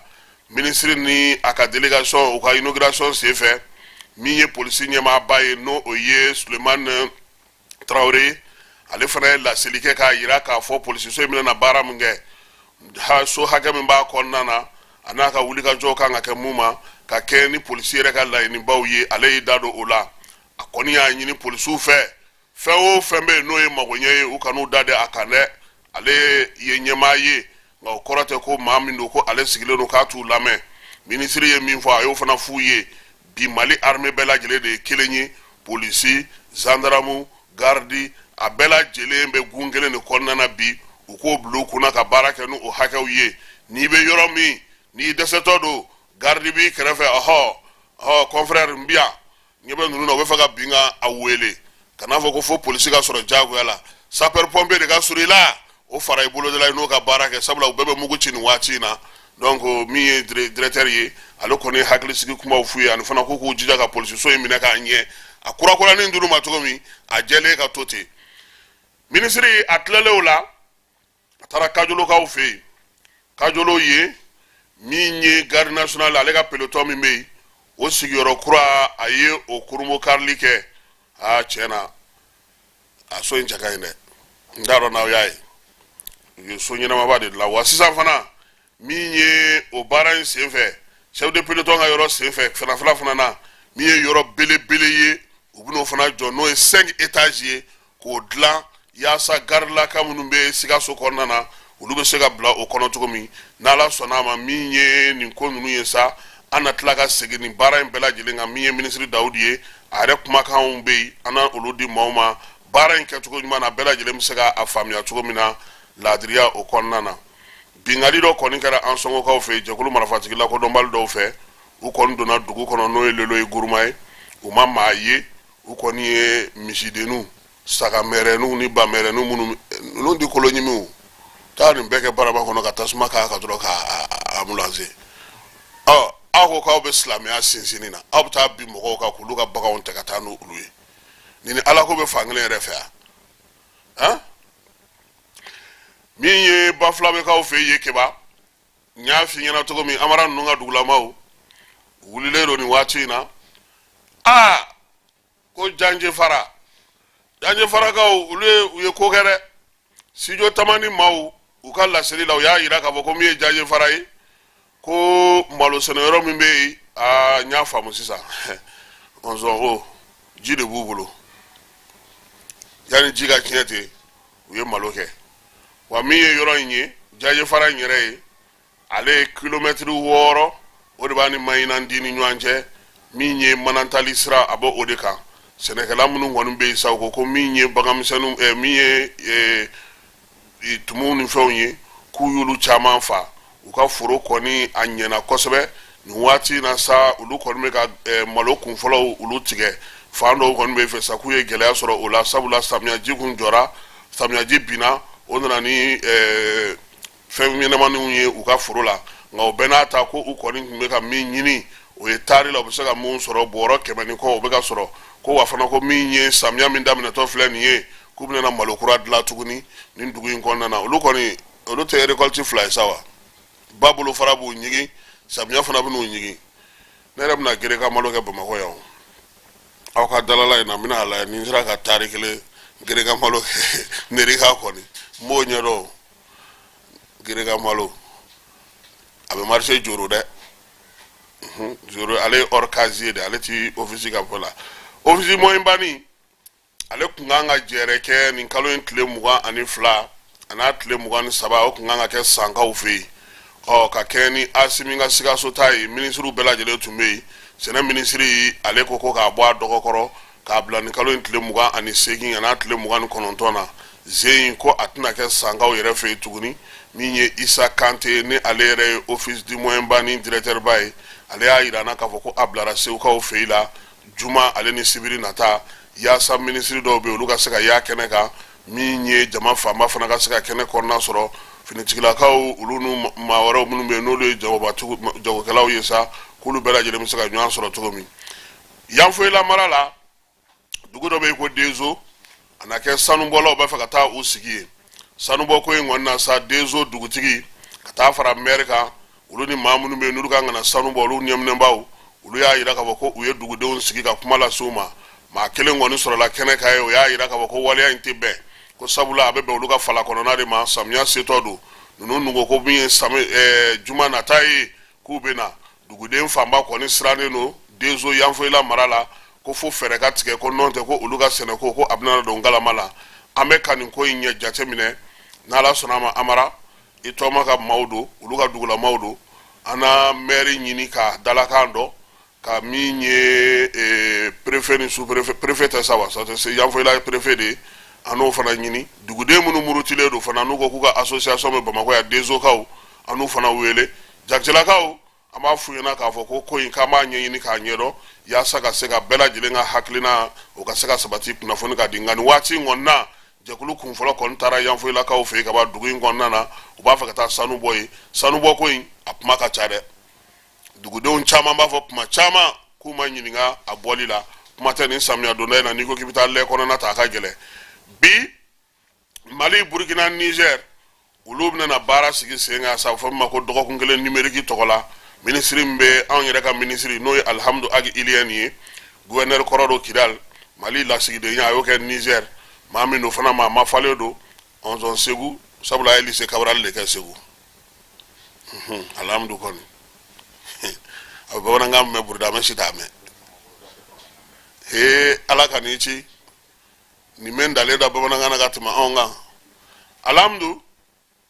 Minisiri ni a ka délégation, u ka inauguration senfɛ, min ye polisi ɲɛmaaba ye, n'o o ye Sulemani Tarawele, ale fana ye laseli kɛ k'a yira k'a fɔ polisiso in bɛna na baara min kɛ, so hakɛ min b'a kɔnɔna na, a n'a ka wulikajɔ kan ka kɛ mun ma, ka kɛ ni polisi yɛrɛ ka laɲinibaw ye, ale y'i da don o la. A kɔni y'a ɲini polisiw fɛ, fɛn o fɛn bɛ yen n'o ye magoɲɛ ye, u kan'u da de a kan dɛ. Ale ye ɲɛmaa ye, nka o kɔrɔ tɛ ko maa min don ko ale sigilen don k'a t'u lamɛn. Minisiri ye min fɔ, a y'o fana f'u ye. Bi Mali armée bɛɛ lajɛlen de ye kelen ye, polisi, zandaramu, garidi, a bɛɛ lajɛlen bɛ gun kelen de kɔnɔna na bi. U k'o bila u kunna ka baara kɛ n'o hakɛw ye. N'i bɛ yɔrɔ min, n'i dɛsɛtɔ don, garidi b'i kɛrɛfɛ. Ɔhɔ ɔhɔ, confrère, n bi yan, ɲɛ bɛ ninnu na, u bɛ fɛ ka bin ka a wele. Kan'a fɔ ko fo polisi ka sɔrɔ diyagoya la. Sapeur pompier de ka surun i la, o fara i bolodala ye, n'o ka baara kɛ, sabula u bɛɛ bɛ mugu ci nin waati in na. Donc min ye directeur ye, ale kɔni ye hakilisigi kumaw f'u ye, ani fana k'u k'u jija ka polisiso in minɛ k'a ɲɛ, a kurakuranin d'u ma cogo min, a jɛlen ka to ten. Minisiri a tilalen o la, a taara Kajolokaw fɛ yen. Kajolo ye min ye garde nationale, ale ka peloton min bɛ yen, o sigiyɔrɔ kura, a ye o kurunbonkarili kɛ. Aa, tiɲɛ na, a so in cɛ ka ɲi dɛ. N t'a dɔn n'aw y'a ye, u ye so ɲɛnamaba de dilan. Wa sisan fana, min ye o baara in senfɛ, chef de peloton ka yɔrɔ senfɛ fanafila fana na, min ye yɔrɔ belebele ye, u bɛn'o fana jɔ, n'o ye 5 étages ye, k'o dilan yaasa garidilaka minnu bɛ Sikaso kɔnɔna na, olu bɛ se ka bila o kɔnɔ cogo min. N'Ala sɔnna a ma, min ye nin ko ninnu ye sa, an na tila ka segin nin baara in bɛɛ lajɛlen kan. Min ye minisiri Dawudi ye, a yɛrɛ kumakanw bɛ yen, an na olu di maaw ma baara in kɛcogo ɲuman na, bɛɛ lajɛlen bɛ se ka a faamuya cogo min na laadiriya o kɔnɔna na. Binkanni dɔ kɔni kɛra Ansɔngɔkaw fɛ yen, jɛkulu marifatigi lakodɔnbali dɔw fɛ. U kɔni donna dugu kɔnɔ, n'o ye Lelo ye, Guruma ye. U ma maa ye, u kɔni ye misidenninw, sagamɛrɛninw ni bamɛrɛninw minnu ninnu di kolo ɲimiw, taa nin bɛɛ kɛ barama kɔnɔ ka tasuma k'a kan dɔrɔn k'a ambulanse. Ɔ, aw ko k'aw bɛ silamɛya sinsinni na, aw bɛ taa bin mɔgɔw kan k'olu ka baganw ta ka taa n'olu ye. Nin ni Ala ko bɛ fan kelen yɛrɛ fɛ yan han. Min ye Bafulabɛkaw fɛ yen, Keba, n y'a f'i ɲɛna cogo min, Amara ninnu ka dugulamaw wulilen don nin waati in na. Aa, ko Janjefara, Janjefarakaw, olu ye u ye ko kɛ dɛ. Studio Tamani maaw u ka laseli la, u y'a yira k'a fɔ ko min ye Janjefara ye, ko malo sɛnɛyɔrɔ min bɛ yen, aa, n y'a faamu sisan, ɔnzɔn ko ji de b'u bolo, yanni ji ka tiɲɛ ten, u ye malo kɛ. Wa min ye yɔrɔ in ye, Janjefara in yɛrɛ ye, ale ye kilomɛtiri 6 o de b'a ni Mayinandi ni ɲɔgɔn cɛ. Min ye Manantali sira, a b'o de kan. Sɛnɛkɛla minnu kɔni bɛ yen sa, u ko ko min ye baganmisɛnninw, min ye tumuw ni fɛnw ye, k'u y'olu caman fa u ka foro kɔni, a ɲɛna kosɛbɛ nin waati in na sa. Olu kɔni bɛ ka malo kunfɔlɔw olu tigɛ. Fan dɔw kɔni bɛ fɛ sa k'u ye gɛlɛya sɔrɔ o la, sabula samiyaji kun jɔra, samiyaji binna, o nana ni fɛn ɲɛnamaninw ye u ka foro la. Nka o bɛɛ n'a ta, ko u kɔni tun bɛ ka min ɲini, o ye taari la u bɛ se ka mun sɔrɔ, bɔrɔ 100 ni kɔ, o bɛ ka sɔrɔ. Ko wa fana, ko min ye samiya min daminɛtɔ filɛ nin ye, k'u bɛna malo kura dilan tuguni nin dugu in kɔnɔna na. Olu kɔni, olu tɛ récolte fila ye sa wa, ba bolo fara b'u ɲigin, samiya fana bɛn'u ɲigin. Ne yɛrɛ bɛna gere ka malo kɛ Bamakɔ yan, aw ka dalala in na. N bɛna a lajɛ ni n sera ka taari kelen gere ka malo kɛ nerika kɔni, n b'o ɲɛdɔn. Gere ka malo, a bɛ marché joro dɛ, joro. Ale ye hors casier de, ale ti office ka fɔ la. Office moyen bani, ale tun kan ka jɛrɛ kɛ nin kalo in tile 22 a n'a tile 23, o tun kan ka kɛ Sankaw fɛ yen. Ɔ, ka kɛ ni Asimi ka Sikaso ta ye, minisiriw bɛɛ lajɛlen tun bɛ yen. Sɛnɛ minisiri, ale ko ko k'a bɔ a dɔgɔkɔrɔ k'a bila nin kalo in tile 28 a n'a tile 29 na. Zen in ko a tɛna kɛ Sankaw yɛrɛ fɛ yen tuguni. Min ye Isa Kante ni ale yɛrɛ ye office du moyen bani directeur ba ye, ale y'a yira an na k'a fɔ ko a bilara Segukaw fɛ yen la juma ale ni sibiri nata, yaasa minisiri dɔw bɛ yen, olu ka se ka y'a kɛnɛ kan, min ye jama fanba fana ka se ka kɛnɛ kɔnɔna sɔrɔ, finitigilakaw olu n'u maa wɛrɛw minnu bɛ yen, n'olu ye jagokɛlaw ye sa, k'olu bɛɛ lajɛlen bɛ se ka ɲɔgɔn sɔrɔ cogo min. Yanfoyila mara la, dugu dɔ bɛ yen ko Dezo, a na kɛ sanubɔlaw b'a fɛ ka taa u sigi yen. Sanubɔko in kɔni na sa, Dezo dugutigi ka taa fara mɛri kan, Olu ni maa minnu bɛ yen n'olu kan ka na sanu bɔ, olu ɲɛminɛbaw, olu y'a jira k'a fɔ ko u ye dugudenw sigi ka kuma lase u ma. Maa kelen kɔni sɔrɔla kɛnɛ kan ye, o y'a jira k'a fɔ ko waleya in tɛ bɛn, ko sabula a bɛ bɛn olu ka fala kɔnɔna de ma, samiya setɔ don. Ninnu dun ko min ye sami juma nata ye, k'u bɛ na. Duguden fanba kɔni sirannen don Dezo Yanfolila mara la, ko fo fɛɛrɛ ka tigɛ, ko nɔn tɛ ko olu ka sɛnɛko ko a bɛna don galama la. An bɛ ka nin ko in ɲɛ jateminɛ, n'Ala sɔnna a ma. Amara i tɔma ka maaw don, olu ka dugulamaw don. An na mɛri ɲini ka dalakan dɔn ka min ye préfet ni sous préfet, préfet tɛ sa wa, Yanfolila ye préfet de ye, an n'o fana ɲini. Duguden minnu murutilen don fana, n'u ko k'u ka association bɛ Bamakɔ yan, Dezokaw, an n'u fana wele. Jakitelakaw, an b'a f'u ɲɛna k'a fɔ ko ko in k'an b'a ɲɛɲini k'a ɲɛdɔn, yaasa ka se ka bɛɛ lajɛlen ka hakilina o ka se ka sabati, kunnafoni ka di. Nka nin waati in kɔni na, jɛkulu kunfɔlɔ kɔni taara Yanfolilakaw fɛ yen ka ban dugu in kɔnɔna na. U b'a fɛ ka taa sanu bɔ yen. Sanubɔ ko in, a kuma ka ca dɛ. Dugudenw caman b'a fɔ kuma caman k'u ma ɲininka a bɔli la. Kuma tɛ nin samiya donda in na, n'i ko k'i bɛ taa lɛ kɔnɔna ta, a ka gɛlɛn. Bi, Mali, Burukina, Niger, olu bɛna baara sigi sen kan sa, fɔ min ma ko dɔgɔkun kelen numérique tɔgɔ la. Minisiri min bɛ anw yɛrɛ ka minisiri, n'o ye Alihamudu Agi Iliyɛni ye, gouverneur kɔrɔ don Kidal, Mali lasigidenya a y'o kɛ Niger. Maa min don fana, maa mafalen don ɔnzɔn Segu, sabula a ye lycée Cabral de kɛ Segu. Alihamudu kɔni, a bɛ bamanankan mɛn, buruda mɛ si t'a mɛn. He, Ala ka n'i ci nin bɛ dalen da bamanankan na ka tɛmɛ anw kan. Alhamdu,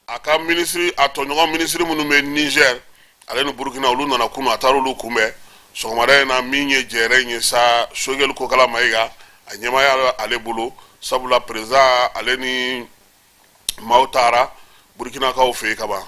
a ka minisiri, a tɔɲɔgɔn minisiri minnu bɛ Niger ale ni Burukina, olu nana kunu, a taara olu kunbɛn sɔgɔmada in na. Min ye jɛrɛ in ye sa, Sogɛli Kokala Mayiga, a ɲɛmaaya ale bolo, sabula président ale ni maaw taara Burukinakaw fɛ yen ka ban.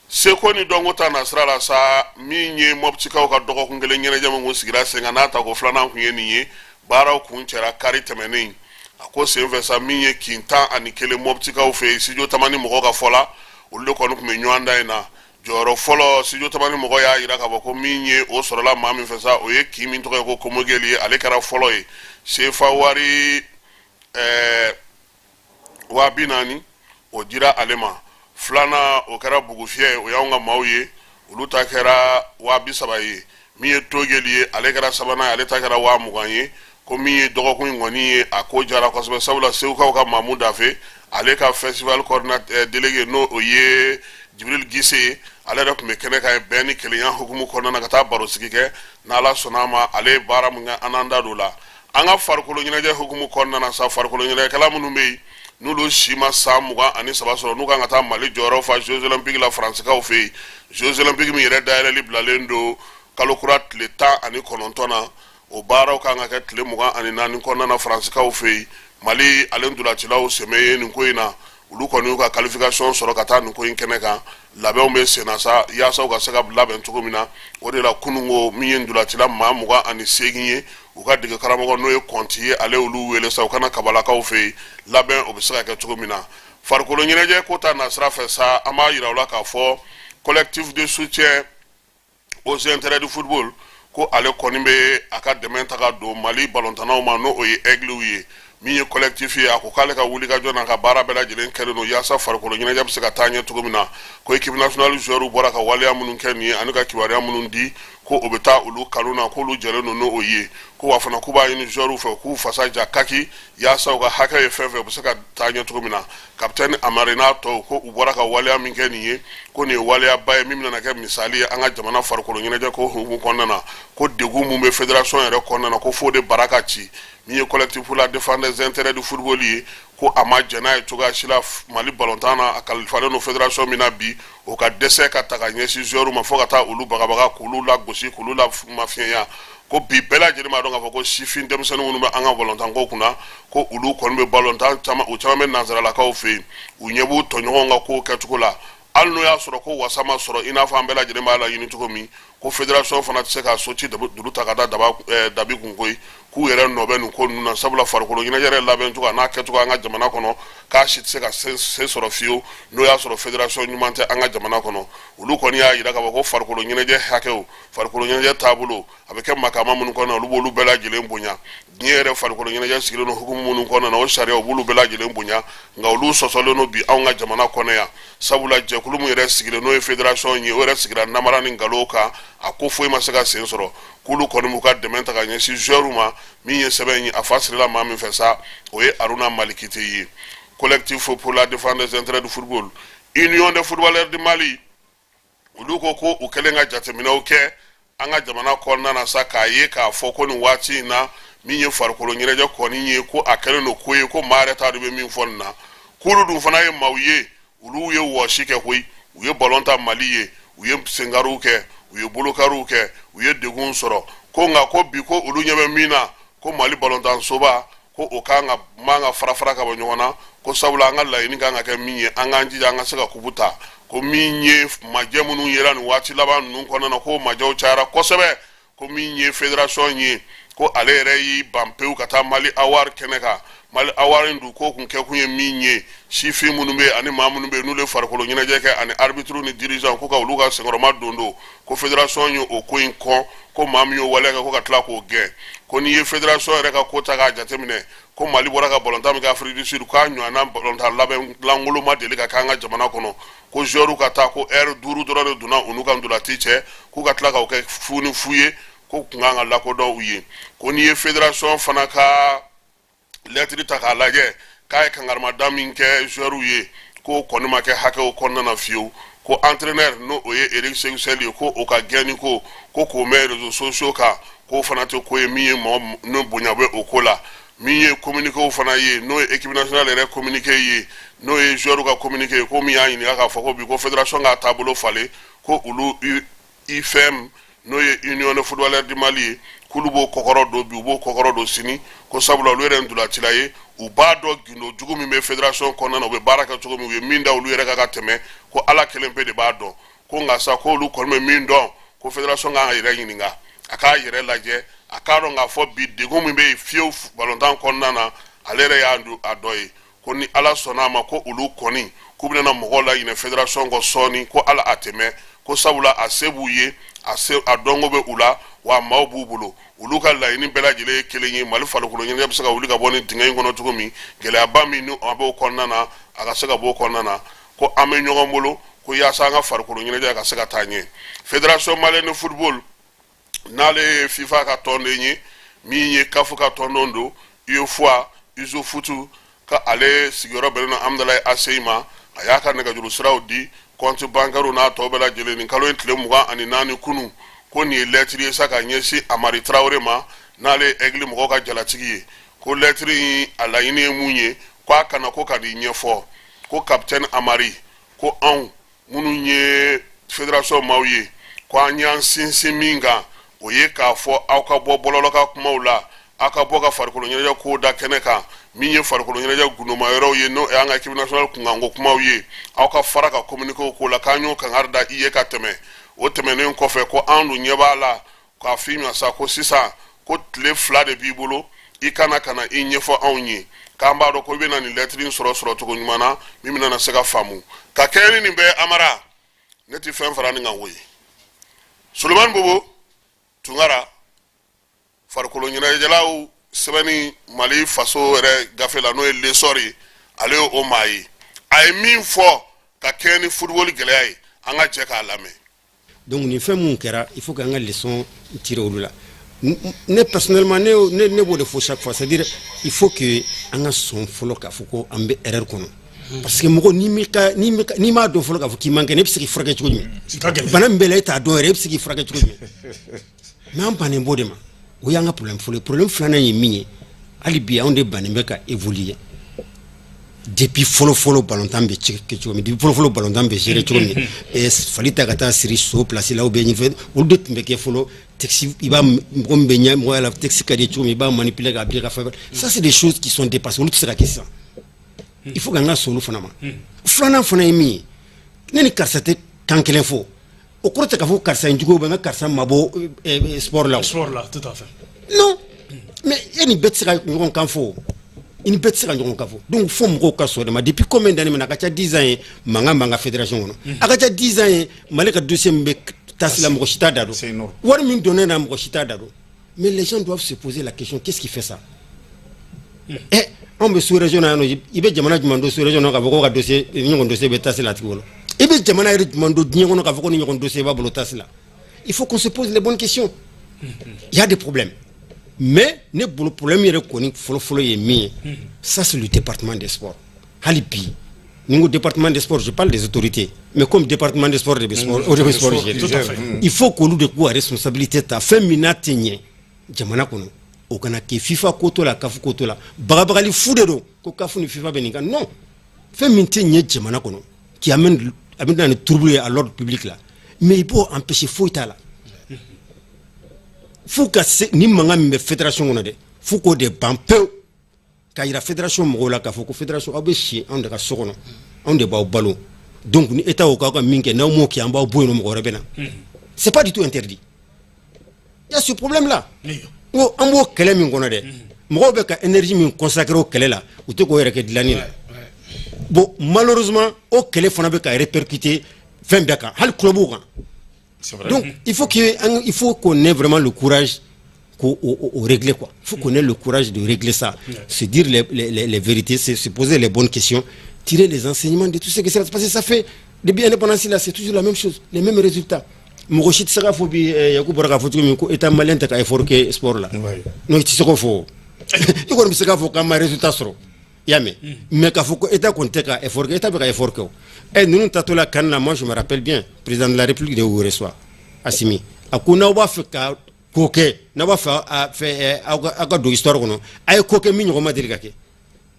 Seko ni dɔnko ta nasira la sa, min ye Mɔptikaw ka dɔgɔkun kelen ɲɛnajɛ min kun sigira sen kan, n'a tako filanan kun ye nin ye, baaraw kun cɛra kari tɛmɛnen. A ko senfɛ sa, min ye kin 11 Mɔptikaw fɛ yen, Studio Tamani mɔgɔ ka fɔ la, olu de kɔni tun bɛ ɲɔgɔn dan in na. Jɔyɔrɔ fɔlɔ, Studio Tamani mɔgɔ y'a jira k'a fɔ ko min ye o sɔrɔla maa min fɛ sa, o ye kin min tɔgɔ ye ko Komogeli ye, ale kɛra fɔlɔ ye, sefa wari 40,000 o dira ale ma. Filanan, o kɛra Bugufiyɛ, o y'anw ka maaw ye, olu ta kɛra 30,000 ye. Min ye Togeli ye, ale kɛra sabanan ye, ale ta kɛra 20,000 ye. Ko min ye dɔgɔkun in kɔni ye, a ko jara kosɛbɛ, sabula Segukaw ka Mamu Dafe, ale ka festival coordinateur délégué, n'o o ye Jibril Gise ye, ale yɛrɛ tun bɛ kɛnɛ kan bɛn ni kelenya hukumu kɔnɔna na ka taa barosigi kɛ. N'Ala sɔnna a ma, ale ye baara min kɛ, an n'an da don o la. An ka farikolo ɲɛnajɛ hukumu kɔnɔna na sa, farikolo ɲɛnajɛkɛla minnu bɛ yen n'olu si ma san 23 sɔrɔ, n'u kan ka taa Mali jɔyɔrɔ fa Jeux olympiques la Faransikaw fɛ yen, Jeux olympiques min yɛrɛ dayɛlɛli bilalen don kalo kura tile 19 na, o baaraw kan ka kɛ tile 24 kɔnɔna na Faransikaw fɛ yen. Mali ale ntolacilaw sen bɛ ye nin ko in na. Olu kɔni y'u ka qualification sɔrɔ ka taa nin ko in kɛnɛ kan. Labɛnw bɛ senna sa yaasa u ka se ka labɛn cogo min na. O de la kununko, min ye ntolacila maa 28 ye, u ka dege karamɔgɔ, n'o ye Kɔnti ye, ale olu wele sa u ka na Kabalakaw fɛ yen, labɛn o bɛ se ka kɛ cogo min na. Farikolo ɲɛnajɛ ko ta nasira fɛ sa, an b'a yira u la k'a fɔ collectif de soutien aux intérêts du football, ko ale kɔni bɛ a ka dɛmɛ ta ka don Mali balontannaw ma, n'o ye Aigles ye. Min ye collectif ye, a ko k'ale ka wulikajɔ n'a ka baara bɛɛ lajɛlen kɛlen don yaasa farikolo ɲɛnajɛ bɛ se ka taa ɲɛ cogo min na. Ko équipe nationale joueurs bɔra ka waleya minnu kɛ nin ye ani ka kibaruya minnu di, ko o bɛ taa olu kanu na, k'olu jɛlen don n'o ye. Ko wa fana, k'u b'a ɲini joueurs fɛ k'u fasa ja kaki yaasa u ka hakɛ ye fɛn fɛn, u bɛ se ka taa ɲɛ cogo min na. Capitaine Amari n'a tɔw, ko u bɔra ka waleya min kɛ nin ye, ko nin ye waleyaba ye min bɛna kɛ misali ye an ka jamana farikolo ɲɛnajɛ ko hukumu kɔnɔna na. Ko degun mun bɛ fédération yɛrɛ kɔnɔna na, ko f'o de bara ka ci. Min ye collectif pour la défense des intérêts du football ye, ko a ma jɛn n'a ye cogoya si la Mali balontan na, a kalifalen don fédération min na bi, o ka dɛsɛ ka ta ka ɲɛsin joueurs ma fo ka taa olu bagabaga, k'olu lagosi, k'olu la mafiɲɛya. Ko bi bɛɛ lajɛlen b'a dɔn k'a fɔ ko sifin denmisɛnnin minnu bɛ an ka balontan ko kunna, ko olu kɔni bɛ balontan caman, u caman bɛ nansaralakaw fɛ yen, u ɲɛ b'u tɔɲɔgɔnw ka kow kɛcogo la. Hali n'o y'a sɔrɔ ko wasa ma sɔrɔ i n'a fɔ an bɛɛ lajɛlen b'a laɲini cogo min. Ko fédération fana tɛ se ka so ci duuru ta ka da dabi kun koyi, k'u yɛrɛ nɔ bɛ nin ko ninnu na, sabula farikolo ɲɛnajɛ yɛrɛ labɛn cogo a n'a kɛcogo an ka jamana kɔnɔ, k'a si tɛ se ka se sɔrɔ fiyewu n'o y'a sɔrɔ fédération ɲuman tɛ an ka jamana kɔnɔ. Olu kɔni y'a jira k'a fɔ ko farikolo ɲɛnajɛ hakɛw, farikolo ɲɛnajɛ taabolo, a bɛ kɛ makama minnu kɔnɔ, olu b'olu bɛɛ lajɛlen bonya. Diɲɛ yɛrɛ farikolo ɲɛnajɛ sigilen don hukumu minnu kɔnɔna na, o sariya, u b'olu bɛɛ lajɛlen bonya. Nka olu sɔsɔlen don bi anw ka jamana kɔnɔ yan, sabula jɛkulu min yɛrɛ sigilen, n'o ye fédération ye, o yɛrɛ sigira namara ni nkalon kan, a ko foyi ma se ka sen sɔrɔ. K'olu kɔni b'u ka dɛmɛ ta ka ɲɛsin joueurs ma. Min ye sɛbɛn ye, a fa sirila maa min fɛ sa, o ye Aruna Malikite ye. Collectif pour la défense des intérêts du football, Union des footballeurs du Mali, olu ko ko u kɛlen ka jateminɛw kɛ an ka jamana kɔnɔna na sa, k'a ye k'a fɔ ko nin waati in na, min ye farikolo ɲɛnajɛ kɔni ye, ko a kɛlen don ko ye ko maa yɛrɛ t'a dɔn bɛ min fɔ nin na. K'olu dun fana ye maaw ye, olu ye wɔsi kɛ koyi, u ye balon ta Mali ye, u ye senkariw kɛ, u ye bolokariw kɛ, u ye degun sɔrɔ. Ko nka ko bi, ko olu ɲɛ bɛ min na, ko Mali balontansoba, ko o kan ka man ka fara fara ka bɔ ɲɔgɔn na, ko sabula an ka laɲini kan ka kɛ min ye, an k'an jija an ka se ka kupu ta. Ko min ye majɛ minnu yera nin waati laban ninnu kɔnɔna na, ko majɛw cayara kosɛbɛ. Ko min ye fédération ye, ko ale yɛrɛ y'i ban pewu ka taa Mali Award kɛnɛ kan. Mali Award in dun, ko kun kɛkun ye min ye, sifin minnu bɛ ani maa minnu bɛ yen n'olu ye farikolo ɲɛnajɛ kɛ, ani arbitre ni dirigeant, ko ka olu ka senkɔrɔma don don, ko fédération ye o ko in kɔn, ko maa min y'o waleya kɛ, ko ka tila k'o gɛn. Ko n'i ye fédération yɛrɛ ka ko ta k'a jateminɛ, ko Mali bɔra ka balontan min kɛ Afrique du Sud, k'a ɲɔgɔnna balontan labɛn lankolon ma deli ka kɛ an ka jamana kɔnɔ. Ko joueurs ka taa, ko heure 5 dɔrɔn de donna u n'u ka ntolati cɛ, k'u ka tila k'o kɛ fu ni fu ye, ko kun kan ka lakodɔn u ye. Ko n'i ye fédération fana ka lɛtiri ta k'a lajɛ, k'a ye kankarimada min kɛ joueurs ye, k'o kɔni ma kɛ hakɛw kɔnɔna na fiyewu. Ko entraîneur, n'o o ye Eric Sékou Chelle ye, ko o ka gɛnni ko, ko k'o mɛn réseaux sociaux kan, k'o fana tɛ ko ye min ye mɔgɔ n'o bonya bɛ o ko la. Min ye communiqué fana ye, n'o ye équipe nationale yɛrɛ communiqué ye, n'o ye joueur ka communiqué ye, ko min y'a ɲininka k'a fɔ ko bi, ko fédération k'a taabolo falen, ko olu UFM, n'o ye Union de footballeurs du Mali ye, k'olu b'o kɔkɔrɔ don bi, u b'o kɔkɔrɔ don sini, ko sabula olu yɛrɛ ntolacila ye, u b'a dɔn gundo jugu min bɛ fédération kɔnɔna na, u bɛ baara kɛ cogo min, u ye min da olu yɛrɛ kan ka tɛmɛ, ko Ala kelen pe de b'a dɔn. Ko nka sa, ko olu kɔni bɛ min dɔn, ko fédération kan ka yɛrɛ ɲininka, a k'a yɛrɛ lajɛ, a k'a dɔn k'a fɔ bi degun min bɛ yen fiyewu balontan kɔnɔna na, ale yɛrɛ y'a a dɔ ye. Ko ni Ala sɔnna a ma, ko olu kɔni k'u bɛna mɔgɔw laɲinɛ fédération kɔ sɔɔni, ko ala a tɛmɛ, ko sabula a se b'u ye, a se a dɔnko bɛ u la, wa maaw b'u bolo. Olu ka laɲini bɛɛ lajɛlen ye kelen ye: Mali farikolo ɲɛnajɛ bɛ se ka wuli ka bɔ nin dingɛ in kɔnɔ cogo min, gɛlɛyaba min ni a b'o kɔnɔna na, a ka se ka bɔ o kɔnɔna na. Ko an bɛ ɲɔgɔn bolo, ko yaasa an ka farikolo ɲɛnajɛ ka se ka taa ɲɛ. Fédération malienne de football, n'ale ye FIFA ka tɔnden ye, min ye CAF ka tɔnden don, UEFOA, USFOOT, ka ale sigiyɔrɔ bɛnnen don Amudalayi ACI ma, a y'a ka nɛgɛjuru siraw di, compte bancaire n'a tɔ bɛɛ lajɛlen, nin kalo in tile 24, kunun. Ko nin ye lɛtiri ye sa ka ɲɛsin Amari Tarawele ma, n'ale ye Aigle mɔgɔw ka jalatigi ye. Ko lɛtiri in, a laɲini ye mun ye? Ko a kana ko ka nin ɲɛfɔ, ko capitaine Amari, ko anw minnu ye fédération maaw ye, ko an y'an sinsin min kan, o ye k'a fɔ aw ka bɔ bɔlɔlɔ ka kumaw la, aw ka bɔ ka farikolo ɲɛnajɛ kow da kɛnɛ kan, min ye farikolo ɲɛnajɛ gundoma yɔrɔw ye, n'o y'an ka équipe nationale kunkanko kumaw ye, aw ka fara ka communiqué ko la, k'an y'o kangari da i ye ka tɛmɛ. O tɛmɛnen kɔfɛ, ko an dun ɲɛ b'a la k'a f'i ma sa, ko sisan ko tile 2 de b'i bolo, i kana ka na i ɲɛfɔ anw ye, k'an b'a dɔn ko i bɛna nin lɛtiri in sɔrɔ sɔrɔcogo ɲuman na min bɛna na se ka faamu ka kɛɲɛ ni nin bɛɛ. Amara, ne tɛ fɛn fara nin kan koyi. Solomani Bobo Tunkara, farikolo ɲɛnajɛlaw sɛbɛnni Mali faso yɛrɛ gafe la, n'o ye L'Essor ye, ale ye o maa ye, a ye min fɔ ka kɛɲɛ ni football gɛlɛya ye, an ka jɛ k'a lamɛn. Donc nin fɛn mun kɛra, il faut qu'an ka leçon tirer olu la. Ne personnellement, ne b'o de fɔ chaque fois, c'est à dire il faut que an ka sɔn fɔlɔ k'a fɔ ko an bɛ erreur kɔnɔ, parce que mɔgɔ n'i m'a dɔn fɔlɔ k'a fɔ k'i man kɛnɛ, e bɛ se k'i furakɛ cogo jumɛn? Bana min bɛ la, e t'a dɔn yɛrɛ, e bɛ se k'i furakɛ cogo jumɛn? Mais an bannen b'o de ma. O y'an ka problème fɔlɔ ye. Problème filanan ye min ye, hali bi anw de bannen bɛ ka évoluer. Depuis fɔlɔ fɔlɔ, balontan bɛ kɛ cogo min, depuis fɔlɔ fɔlɔ, balontan bɛ gérer cogo min, fali ta ka taa siri so place la ou bien ɲɛfɛ, olu de tun bɛ kɛ fɔlɔ. Texte, i b'a mɔgɔ min bɛ ɲɛ mɔgɔ la, texte ka di cogo min, i b'a manipuler k'a bila ka fɛn. Ça, c'est des choses qui sont dépassées, olu tɛ se ka kɛ sisan. Il faut k'an ka sɔn olu fana ma. Filanan fana ye min ye, ne ni karisa tɛ kan kelen fɔ. O O kɔrɔ tɛ k'a fɔ karisa in jugu bɛ n ka karisa mabɔ sport la. Sport la, tout à fait. Non, mais e ni bɛɛ tɛ se ka ɲɔgɔn kan fɔ, i ni bɛɛ tɛ se ka ɲɔgɔn kan fɔ. Donc fo mɔgɔw ka sɔn de ma. Depuis combien d'années maintenant? A ka ca 10 ans ye mankan b'an ka fédération kɔnɔ. A ka ca 10 ans ye, Mali ka dossier min bɛ TAS la, mɔgɔ si t'a da dɔn. Wari min donnen na, mɔgɔ si t'a da dɔn. Mais les gens doivent se poser la question: qu'est-ce qui fait ça? Anw bɛ sous région na yan nɔ. I bɛ jamana jumɛn don sous région na k'a fɔ ko ka dossier, ni ɲɔgɔn dossier bɛ TAS la a tigi bolo? I bɛ jamana yɛrɛ jumɛn don diɲɛ kɔnɔ k'a fɔ ko ni ɲɔgɔn dossier b'a bolo TAS la? Il faut qu'on se pose les bonnes questions. Il y a des problèmes, mais ne bolo, problème yɛrɛ kɔni fɔlɔ-fɔlɔ ye min ye, ça, c'est le département des sports. Hali bi, ni n ko département des sports, je parle des autorités, mais comme département des sports de bɛ sport, o de bɛ sport gérer, il faut k'olu de k'u ka responsabilité ta. Fɛn min n'a tɛ ɲɛ jamana kɔnɔ, o kana kɛ FIFA ko t'o la, CAF ko t'o la. Bagabagali fu de don ko CAF ni FIFA bɛ nin kan. Non, fɛn min tɛ ɲɛ jamana kɔnɔ, qui amène, a bɛ na ni trouble ye à l'ordre public la, mais i b'o empêcher, foyi t'a la. F'u ka se ni mankan min bɛ fédération kɔnɔ dɛ, f'u k'o de ban pewu, k'a yira fédération mɔgɔw la k'a fɔ ko fédération, aw bɛ si anw de ka so kɔnɔ, anw de b'aw balo. Donc ni état ko k'aw ka min kɛ, n'aw m'o kɛ, an b'aw bɔ yen nɔ, mɔgɔ wɛrɛ bɛ na. C'est pas du tout interdit. Il y a ce problème là. N ko an b'o kɛlɛ min kɔnɔ dɛ, mɔgɔw bɛ ka énergie min consacrer o kɛlɛ la, u tɛ k'o yɛrɛ kɛ dilanni la. Bon, malheureusement, o kɛlɛ fana bɛ ka répercuter fɛn bɛɛ kan, hali club kan. Donc il faut qu'on ait vraiment le courage qu'au au, régler, quoi. Il faut qu'on ait le courage de régler ça. Se dire les vérités, se poser les bonnes questions, tirer les enseignements de tout ce qui s'est passé. Ça fait depuis l'indépendance là, c'est toujours la même chose, les mêmes résultats. Mɔgɔ si tɛ se k'a fɔ bi, Yaku bɔra k'a fɔ cogo min, ko état malien tɛ ka effort kɛ sport la. Non, i tɛ se k'o fɔ. I kɔni bɛ se k'a fɔ k'an ma résultat sɔrɔ, i y'a mɛn, mais k'a fɔ ko état kɔni tɛ ka effort kɛ, état bɛ ka effort kɛ. O ninnu tatɔ la kan na, moi, je me rappelle bien, président de la République de y'u reçoit, Assimi, a ko n'aw b'a fɛ ka ko kɛ, n'aw b'a fɛ a fɛ aw ka don histoire kɔnɔ, a ye ko kɛ min ɲɔgɔn ma deli ka kɛ.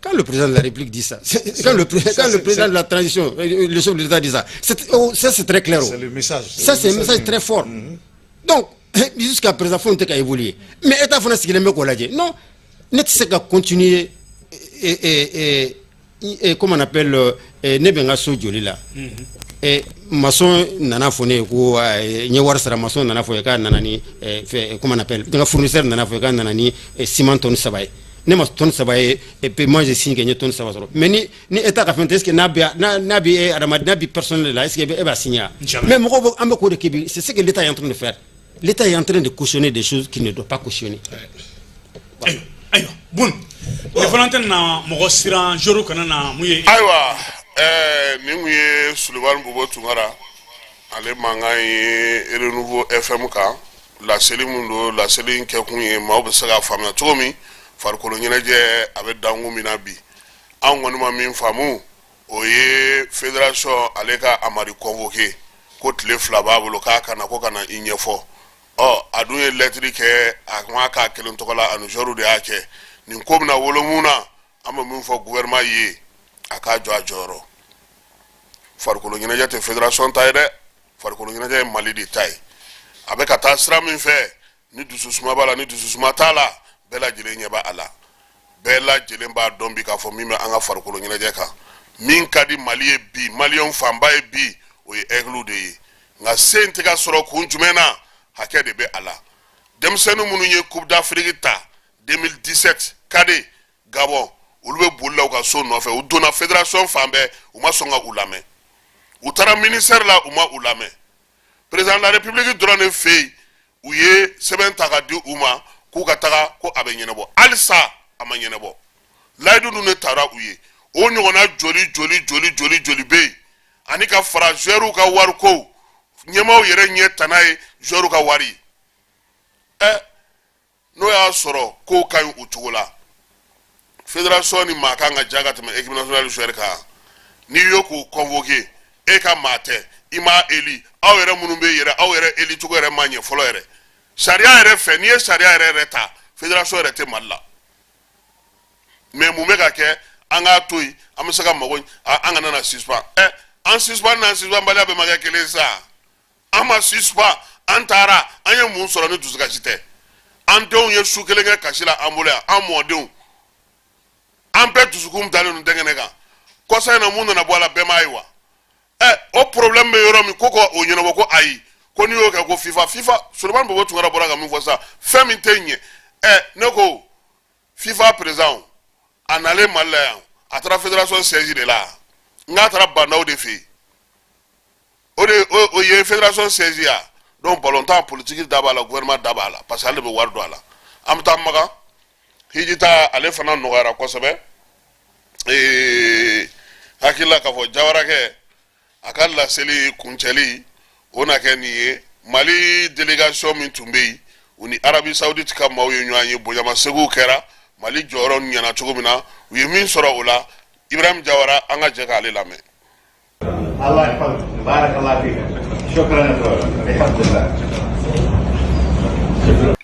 Quand le président de la République dit ça, quand le président de la transition, le chef de l'État dit ça, oh, ça, c'est très clair. C'est le message. Ça, c'est un message très fort. Donc, jusqu'à présent, fɛnw tɛ ka évoluer. Mais État fana sigilen bɛ k'o lajɛ. Non, ne tɛ se ka continuer et, comment on appelle, ne bɛ n ka so joli la. Maçon nana fɔ ne ye ko n ye wari sara. Maçon nana fɔ ye k'a nana ni fɛ, comment on appelle, n ka fournisseur nana fɔ ye k'a nana ni ciment tonne 3 ye. Ne ma tonne 3 ye, et puis moi, je signe que n ye tonne 3 sɔrɔ. Mais ni état ka fɛn tɛ, est ce que n'a bɛ n'a bɛ e adamaden, n'a bɛ personnel la, est ce que e b'a signer wa? Mais mɔgɔw bɛ, an bɛ k'o de kɛ bi. C'est ce que l'État est en train de faire. L'État est en train de cautionner des choses qu'il ne doit pas cautionner. Ayiwa, ayiwa, bon, ne fana tɛ na mɔgɔ siran joro kana na mun ye. Ayiwa, nin kun ye Sulubani Bobo Tunkara ale mankan ye Renouveau FM kan. Laseli min don, laseli in kɛkun ye maaw bɛ se k'a faamuya cogo min farikolo ɲɛnajɛ a bɛ dankun min na bi. An kɔni ma min faamu, o ye fédération ale ka Amadi convoqué ko tile 2 b'a bolo k'a kana ko ka na i ɲɛfɔ. Ɔ, a dun ye lɛtiri kɛ, a ma k'a kelen tɔgɔ la, ani joueurs de y'a kɛ. Nin ko bɛna wolo mun na? An bɛ min fɔ gouvernement ye, a k'a jɔ a jɔyɔrɔ. Farikolo ɲɛnajɛ tɛ fédération ta ye dɛ, farikolo ɲɛnajɛ ye Mali de ta ye. A bɛ ka taa sira min fɛ, ni dususuma b'a la, ni dususuma t'a la, bɛɛ lajɛlen ɲɛ b'a a la. Bɛɛ lajɛlen b'a dɔn bi k'a fɔ min bɛ an ka farikolo ɲɛnajɛ kan, min ka di Mali ye bi, maliyɛnw fanba ye bi, o ye aigle de ye. Nka se in tɛ ka sɔrɔ kun jumɛn na? Hakɛ de bɛ a la. Denmisɛnnin minnu ye Coupe d'Afrique ta 2017 cadet Gabon, olu bɛ boli la u ka so nɔfɛ. U donna fédération fan bɛɛ, u ma sɔn ka u lamɛn. U taara ministère la, u ma u lamɛn. Président de la République dɔrɔn de fɛ yen, u ye sɛbɛn ta ka di u ma k'u ka taga, ko a bɛ ɲɛnabɔ. Halisa a ma ɲɛnabɔ. Layidu dun de tara u ye. O ɲɔgɔnna joli joli joli joli joli bɛ yen? Ani ka fara joueurs ka wariko, ɲɛmaaw yɛrɛ ɲɛ tana ye joueurs ka wari ye. N'o y'a sɔrɔ kow ka ɲi o cogo la, fédération ni maa kan ka ja ka tɛmɛ équipe nationale joueur kan. N'i y'o k'u convoquer, e ka maa tɛ, i m'a élu. Aw yɛrɛ minnu bɛ yɛrɛ, aw yɛrɛ élu cogo yɛrɛ ma ɲɛ fɔlɔ yɛrɛ. Sariya yɛrɛ fɛ, n'i ye sariya yɛrɛ yɛrɛ ta, fédération yɛrɛ tɛ Mali la. Mais mun bɛ ka kɛ? An k'a to yen, an bɛ se ka mago, an kana na suspend. An suspend n'an suspend baliya bɛɛ ma kɛ kelen sa. An ma suspend, an taara, an ye mun sɔrɔ ni dusukasi tɛ? An denw ye su kelen kɛ kasi la an bolo yan, an mɔdenw, an bɛɛ dusukun dalen don dɛngɛnɛ kan. Kɔsa in na, mun nana bɔ a la? Bɛɛ m'a ye wa? O problème bɛ yɔrɔ min ko ka o ɲɛnabɔ, ko ayi. Ko n'i y'o kɛ, ko FIFA, FIFA, Solomani Bobo Tunkara bɔra ka min fɔ sisan, fɛn min tɛ ɲɛ. Ɛ, ne ko FIFA président, a nalen Mali la yan, a taara fédération siège de la, n k'a taara Bah N'Daw de fɛ yen. O de o ye fédération siège ya. Donc balontan politique da b'a la, gouvernement da b'a la, parce que ale de bɛ wari don a la. An bɛ taa Makan hiji ta, ale fana nɔgɔyara kosɛbɛ. Hakili la k'a fɔ Jawarakɛ a ka laseli kuncɛli, o na kɛ nin ye. Mali délégation min tun bɛ yen, u ni Arabie Saoudite ka maaw ye ɲɔgɔn ye, bonyamasegin kɛra. Mali jɔyɔrɔ ɲɛna cogo min na, u ye min sɔrɔ o la, Ibrahim Jawara, an ka jɛ k'ale lamɛn. الله يحفظك، بارك الله فيك، شكرا يا بحفظ الله.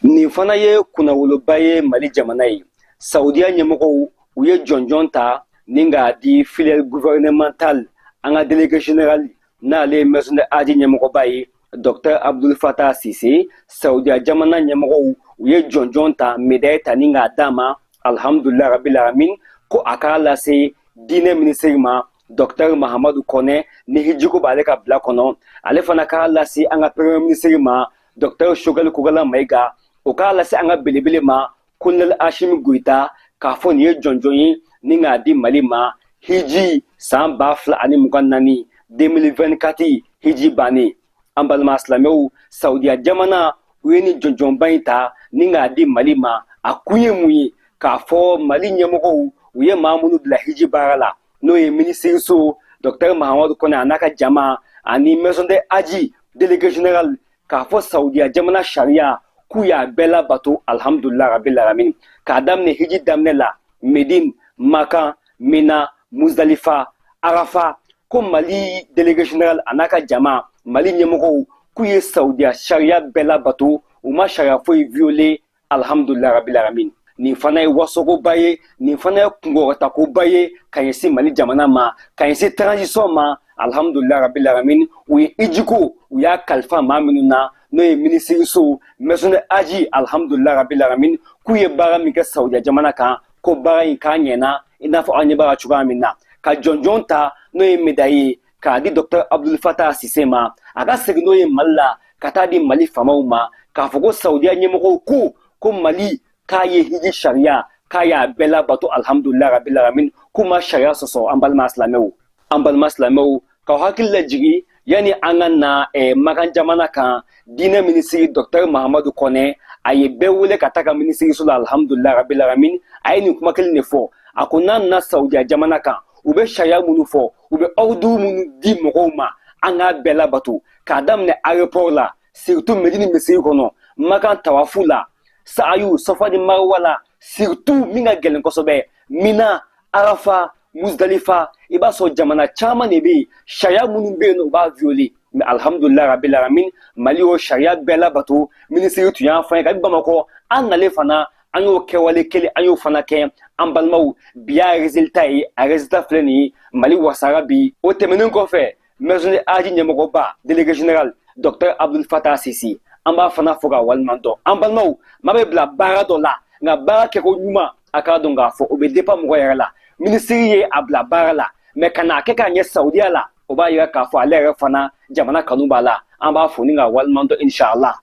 Nin fana ye kunnawoloba ye Mali jamana ye. Saudiya ɲɛmɔgɔw, u ye jɔnjɔn ta ni k'a di filière gouvernementale, an ka délégué général, n'ale ye maison de hadj ɲɛmɔgɔba ye, Dr Abdul Fatah Sise. Saudiya jamana ɲɛmɔgɔw, u ye jɔnjɔn ta, médaille ta ni k'a d'a ma, alhamdulilah rabil alamin, ko a k'a lase diinɛ minisiri ma, Dr Mahamadu Kɔnɛ, ni hijiko b'ale ka bila kɔnɔ. Ale fana k'a lase an ka premier ministre ma, Dr Choguel Kokalla Maïga. O k'a lase an ka belebele ma, Colonel Assimi Goïta, k'a fɔ nin ye jɔnjɔn ye ni k'a di Mali ma, hiji san 2024, 2024 hiji bannen. An balima silamɛw, Saudiya jamana, u ye nin jɔnjɔnba in ta ni k'a di Mali ma. A kun ye mun ye? K'a fɔ Mali ɲɛmɔgɔw, u ye maa minnu bila hiji baara la, n'o ye minisiriso, Dr Mahamadu Kɔnɛ a n'a ka jama, ani maison de hadj délégué général, k'a fɔ Saudiya jamana sariya, k'u y'a bɛɛ labato, alhamdulilah rabil alamin, k'a daminɛ hiji daminɛ la, Medine, Makan, Mina, Muzdalifa, Arafa, ko Mali délégué général a n'a ka jama, Mali ɲɛmɔgɔw, k'u ye Saudiya sariya bɛɛ labato, u ma sariya foyi violer, alhamdulilah rabil alamin. Nin fana ye wasokoba ye, nin fana ye kunkɔrɔtakoba ye ka ɲɛsin Mali jamana ma, ka ɲɛsin transition ma, alhamdulilah rabil alamin. U ye ijiko, u y'a kalifa maa minnu na, n'o ye minisiriso, maison de hadj, alhamdulilah rabil alamin, k'u ye baara min kɛ Saudiya jamana kan, ko baara in k'a ɲɛna i n'a fɔ an ɲɛ b'a cogoya min na. Ka jɔnjɔn ta, n'o ye médaille ye, k'a di Dr Abdul Fatah Sise ma, a ka segin n'o ye Mali la, ka taa di Mali faamaw ma, k'a fɔ ko Saudiya ɲɛmɔgɔw ko Mali k'a ye hiji sariya, k'a y'a bɛɛ labato, alhamdulilah rabil alamin, k'u ma sariya sɔsɔ. An balima silamɛw, an balima silamɛw, k'aw hakili lajigi, yanni an ka na Makan jamana kan, diinɛ minisiri Dr Mahamadu Kɔnɛ, a ye bɛɛ wele ka taa ka minisiriso la, alhamdulilah rabil alamin. A ye nin kuma kelen de fɔ. A ko n'an nana Saudiya jamana kan, u bɛ sariya minnu fɔ, u bɛ ordre minnu di mɔgɔw ma, an k'a bɛɛ labato, k'a daminɛ aéroport la, surtout Medini misiri kɔnɔ, Makan tawafu la, saayu Safa ni Marwa la, surtout min ka gɛlɛn kosɛbɛ, Mina, Arafa, Muzdalifa. I b'a sɔrɔ jamana caman de bɛ yen, sariya minnu bɛ yen nɔ, u b'a violer, mais alhamdulilah rabil alamin, Mali y'o sariya bɛɛ labato. Minisiri tun y'a fɔ an ye kabi Bamakɔ, an nalen fana, an y'o kɛwale kelen, an y'o fana kɛ. An balimaw, bi y'a résultat ye, a résultat filɛ nin ye, Mali wasara bi. O tɛmɛnen kɔfɛ, maison de hadj ɲɛmɔgɔba, délégué général, Dr Abdul Fatah Sisi, an b'a fana fɔ k'a waleɲuman dɔn. An balimaw, maa bɛ bila baara dɔ la, nka baara kɛko ɲuman, a k'a dɔn k'a fɔ o bɛ dépend mɔgɔ yɛrɛ la. Minisiri ye a bila baara la, mais ka n'a kɛ k'a ɲɛ Saudiya la, o b'a yira k'a fɔ ale yɛrɛ fana jamana kanu b'a la. An b'a fo ni k'a waleɲuman dɔn, inshallah.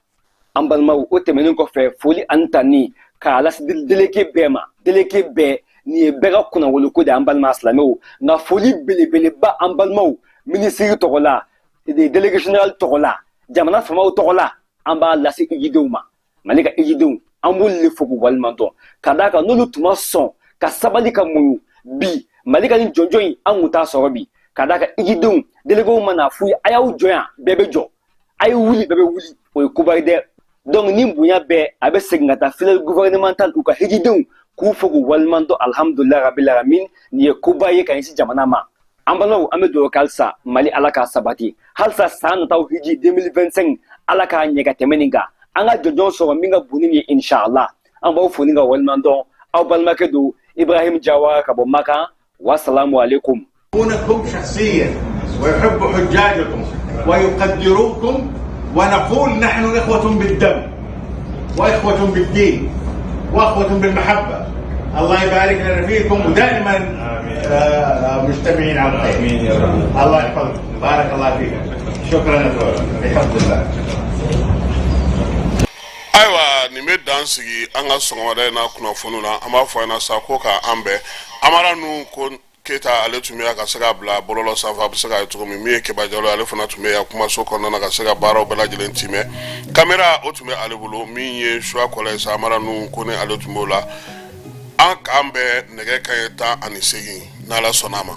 An balimaw, o tɛmɛnen kɔfɛ, foli ani tanni k'a lase délégué bɛɛ ma, délégué bɛɛ. Nin ye bɛɛ ka kunnawoloko de ye, an balima silamɛw. Nka foli belebeleba, an balimaw, minisiri tɔgɔ la, délégué général tɔgɔ la, jamana faamaw tɔgɔ la, an b'a lase ijidenw ma. Mali ka ijidenw, an b'olu de fo k'u waleɲuman dɔn, ka d'a kan n'olu tun ma sɔn ka sabali ka muɲu, bi Mali ka nin jɔnjɔn in, an kun t'a sɔrɔ bi. Ka d'a kan ijidenw, déléguéw mana f'u ye a y'aw jɔ yan, bɛɛ bɛ jɔ, a ye wuli, bɛɛ bɛ wuli. O ye koba ye dɛ. Donc ni bonya bɛɛ, a bɛ segin ka taa filière gouvernementale, u ka hijidenw, k'u fo k'u waleɲuman dɔn, alhamdulilah rabil alamin. Nin ye koba ye ka ɲɛsin jamana ma. An balimaw, an bɛ dugawu kɛ halisa Mali, Ala k'a sabati halisa. San nataw hiji 2025, Ala k'a ɲɛ ka tɛmɛ nin kan, an ka jɔnjɔn sɔrɔ min ka bon ni nin ye, inshallah. An b'aw fo ni ka waleɲuman dɔn. Aw balimakɛ don, Ibrahim Jawara, ka bɔ Makan. Wasalamu alaikum. يحبونكم شخصيا ويحب حجاجكم ويقدروكم، ونقول نحن إخوة بالدم وإخوة بالدين وإخوة بالمحبة. الله يبارك لنا فيكم ودائما مجتمعين على الخير. امين يا رب. الله يحفظكم، بارك الله فيكم. شكرا يا بحفظ الله. Ayiwa, nin bɛ dan sigi an ka sɔgɔmada in na kunnafoni na. An b'a fɔ an ɲɛna sa ko k'an bɛn. Amara nu ko Keyita, ale tun bɛ yan ka se ka bila bɔlɔlɔ sanfɛ, a bɛ se k'a ye cogo min. Min ye Keba Jalo ye, ale fana tun bɛ yan kumaso kɔnɔna na ka se ka baaraw bɛɛ lajɛlen timɛ. Kamera o tun bɛ ale bolo. Min ye Suwa Kɔlɛ ye sa, Amara nu ko ne ale tun b'o la. An k'an bɛn nɛgɛ kanɲɛ 18, n'Ala sɔnna a ma.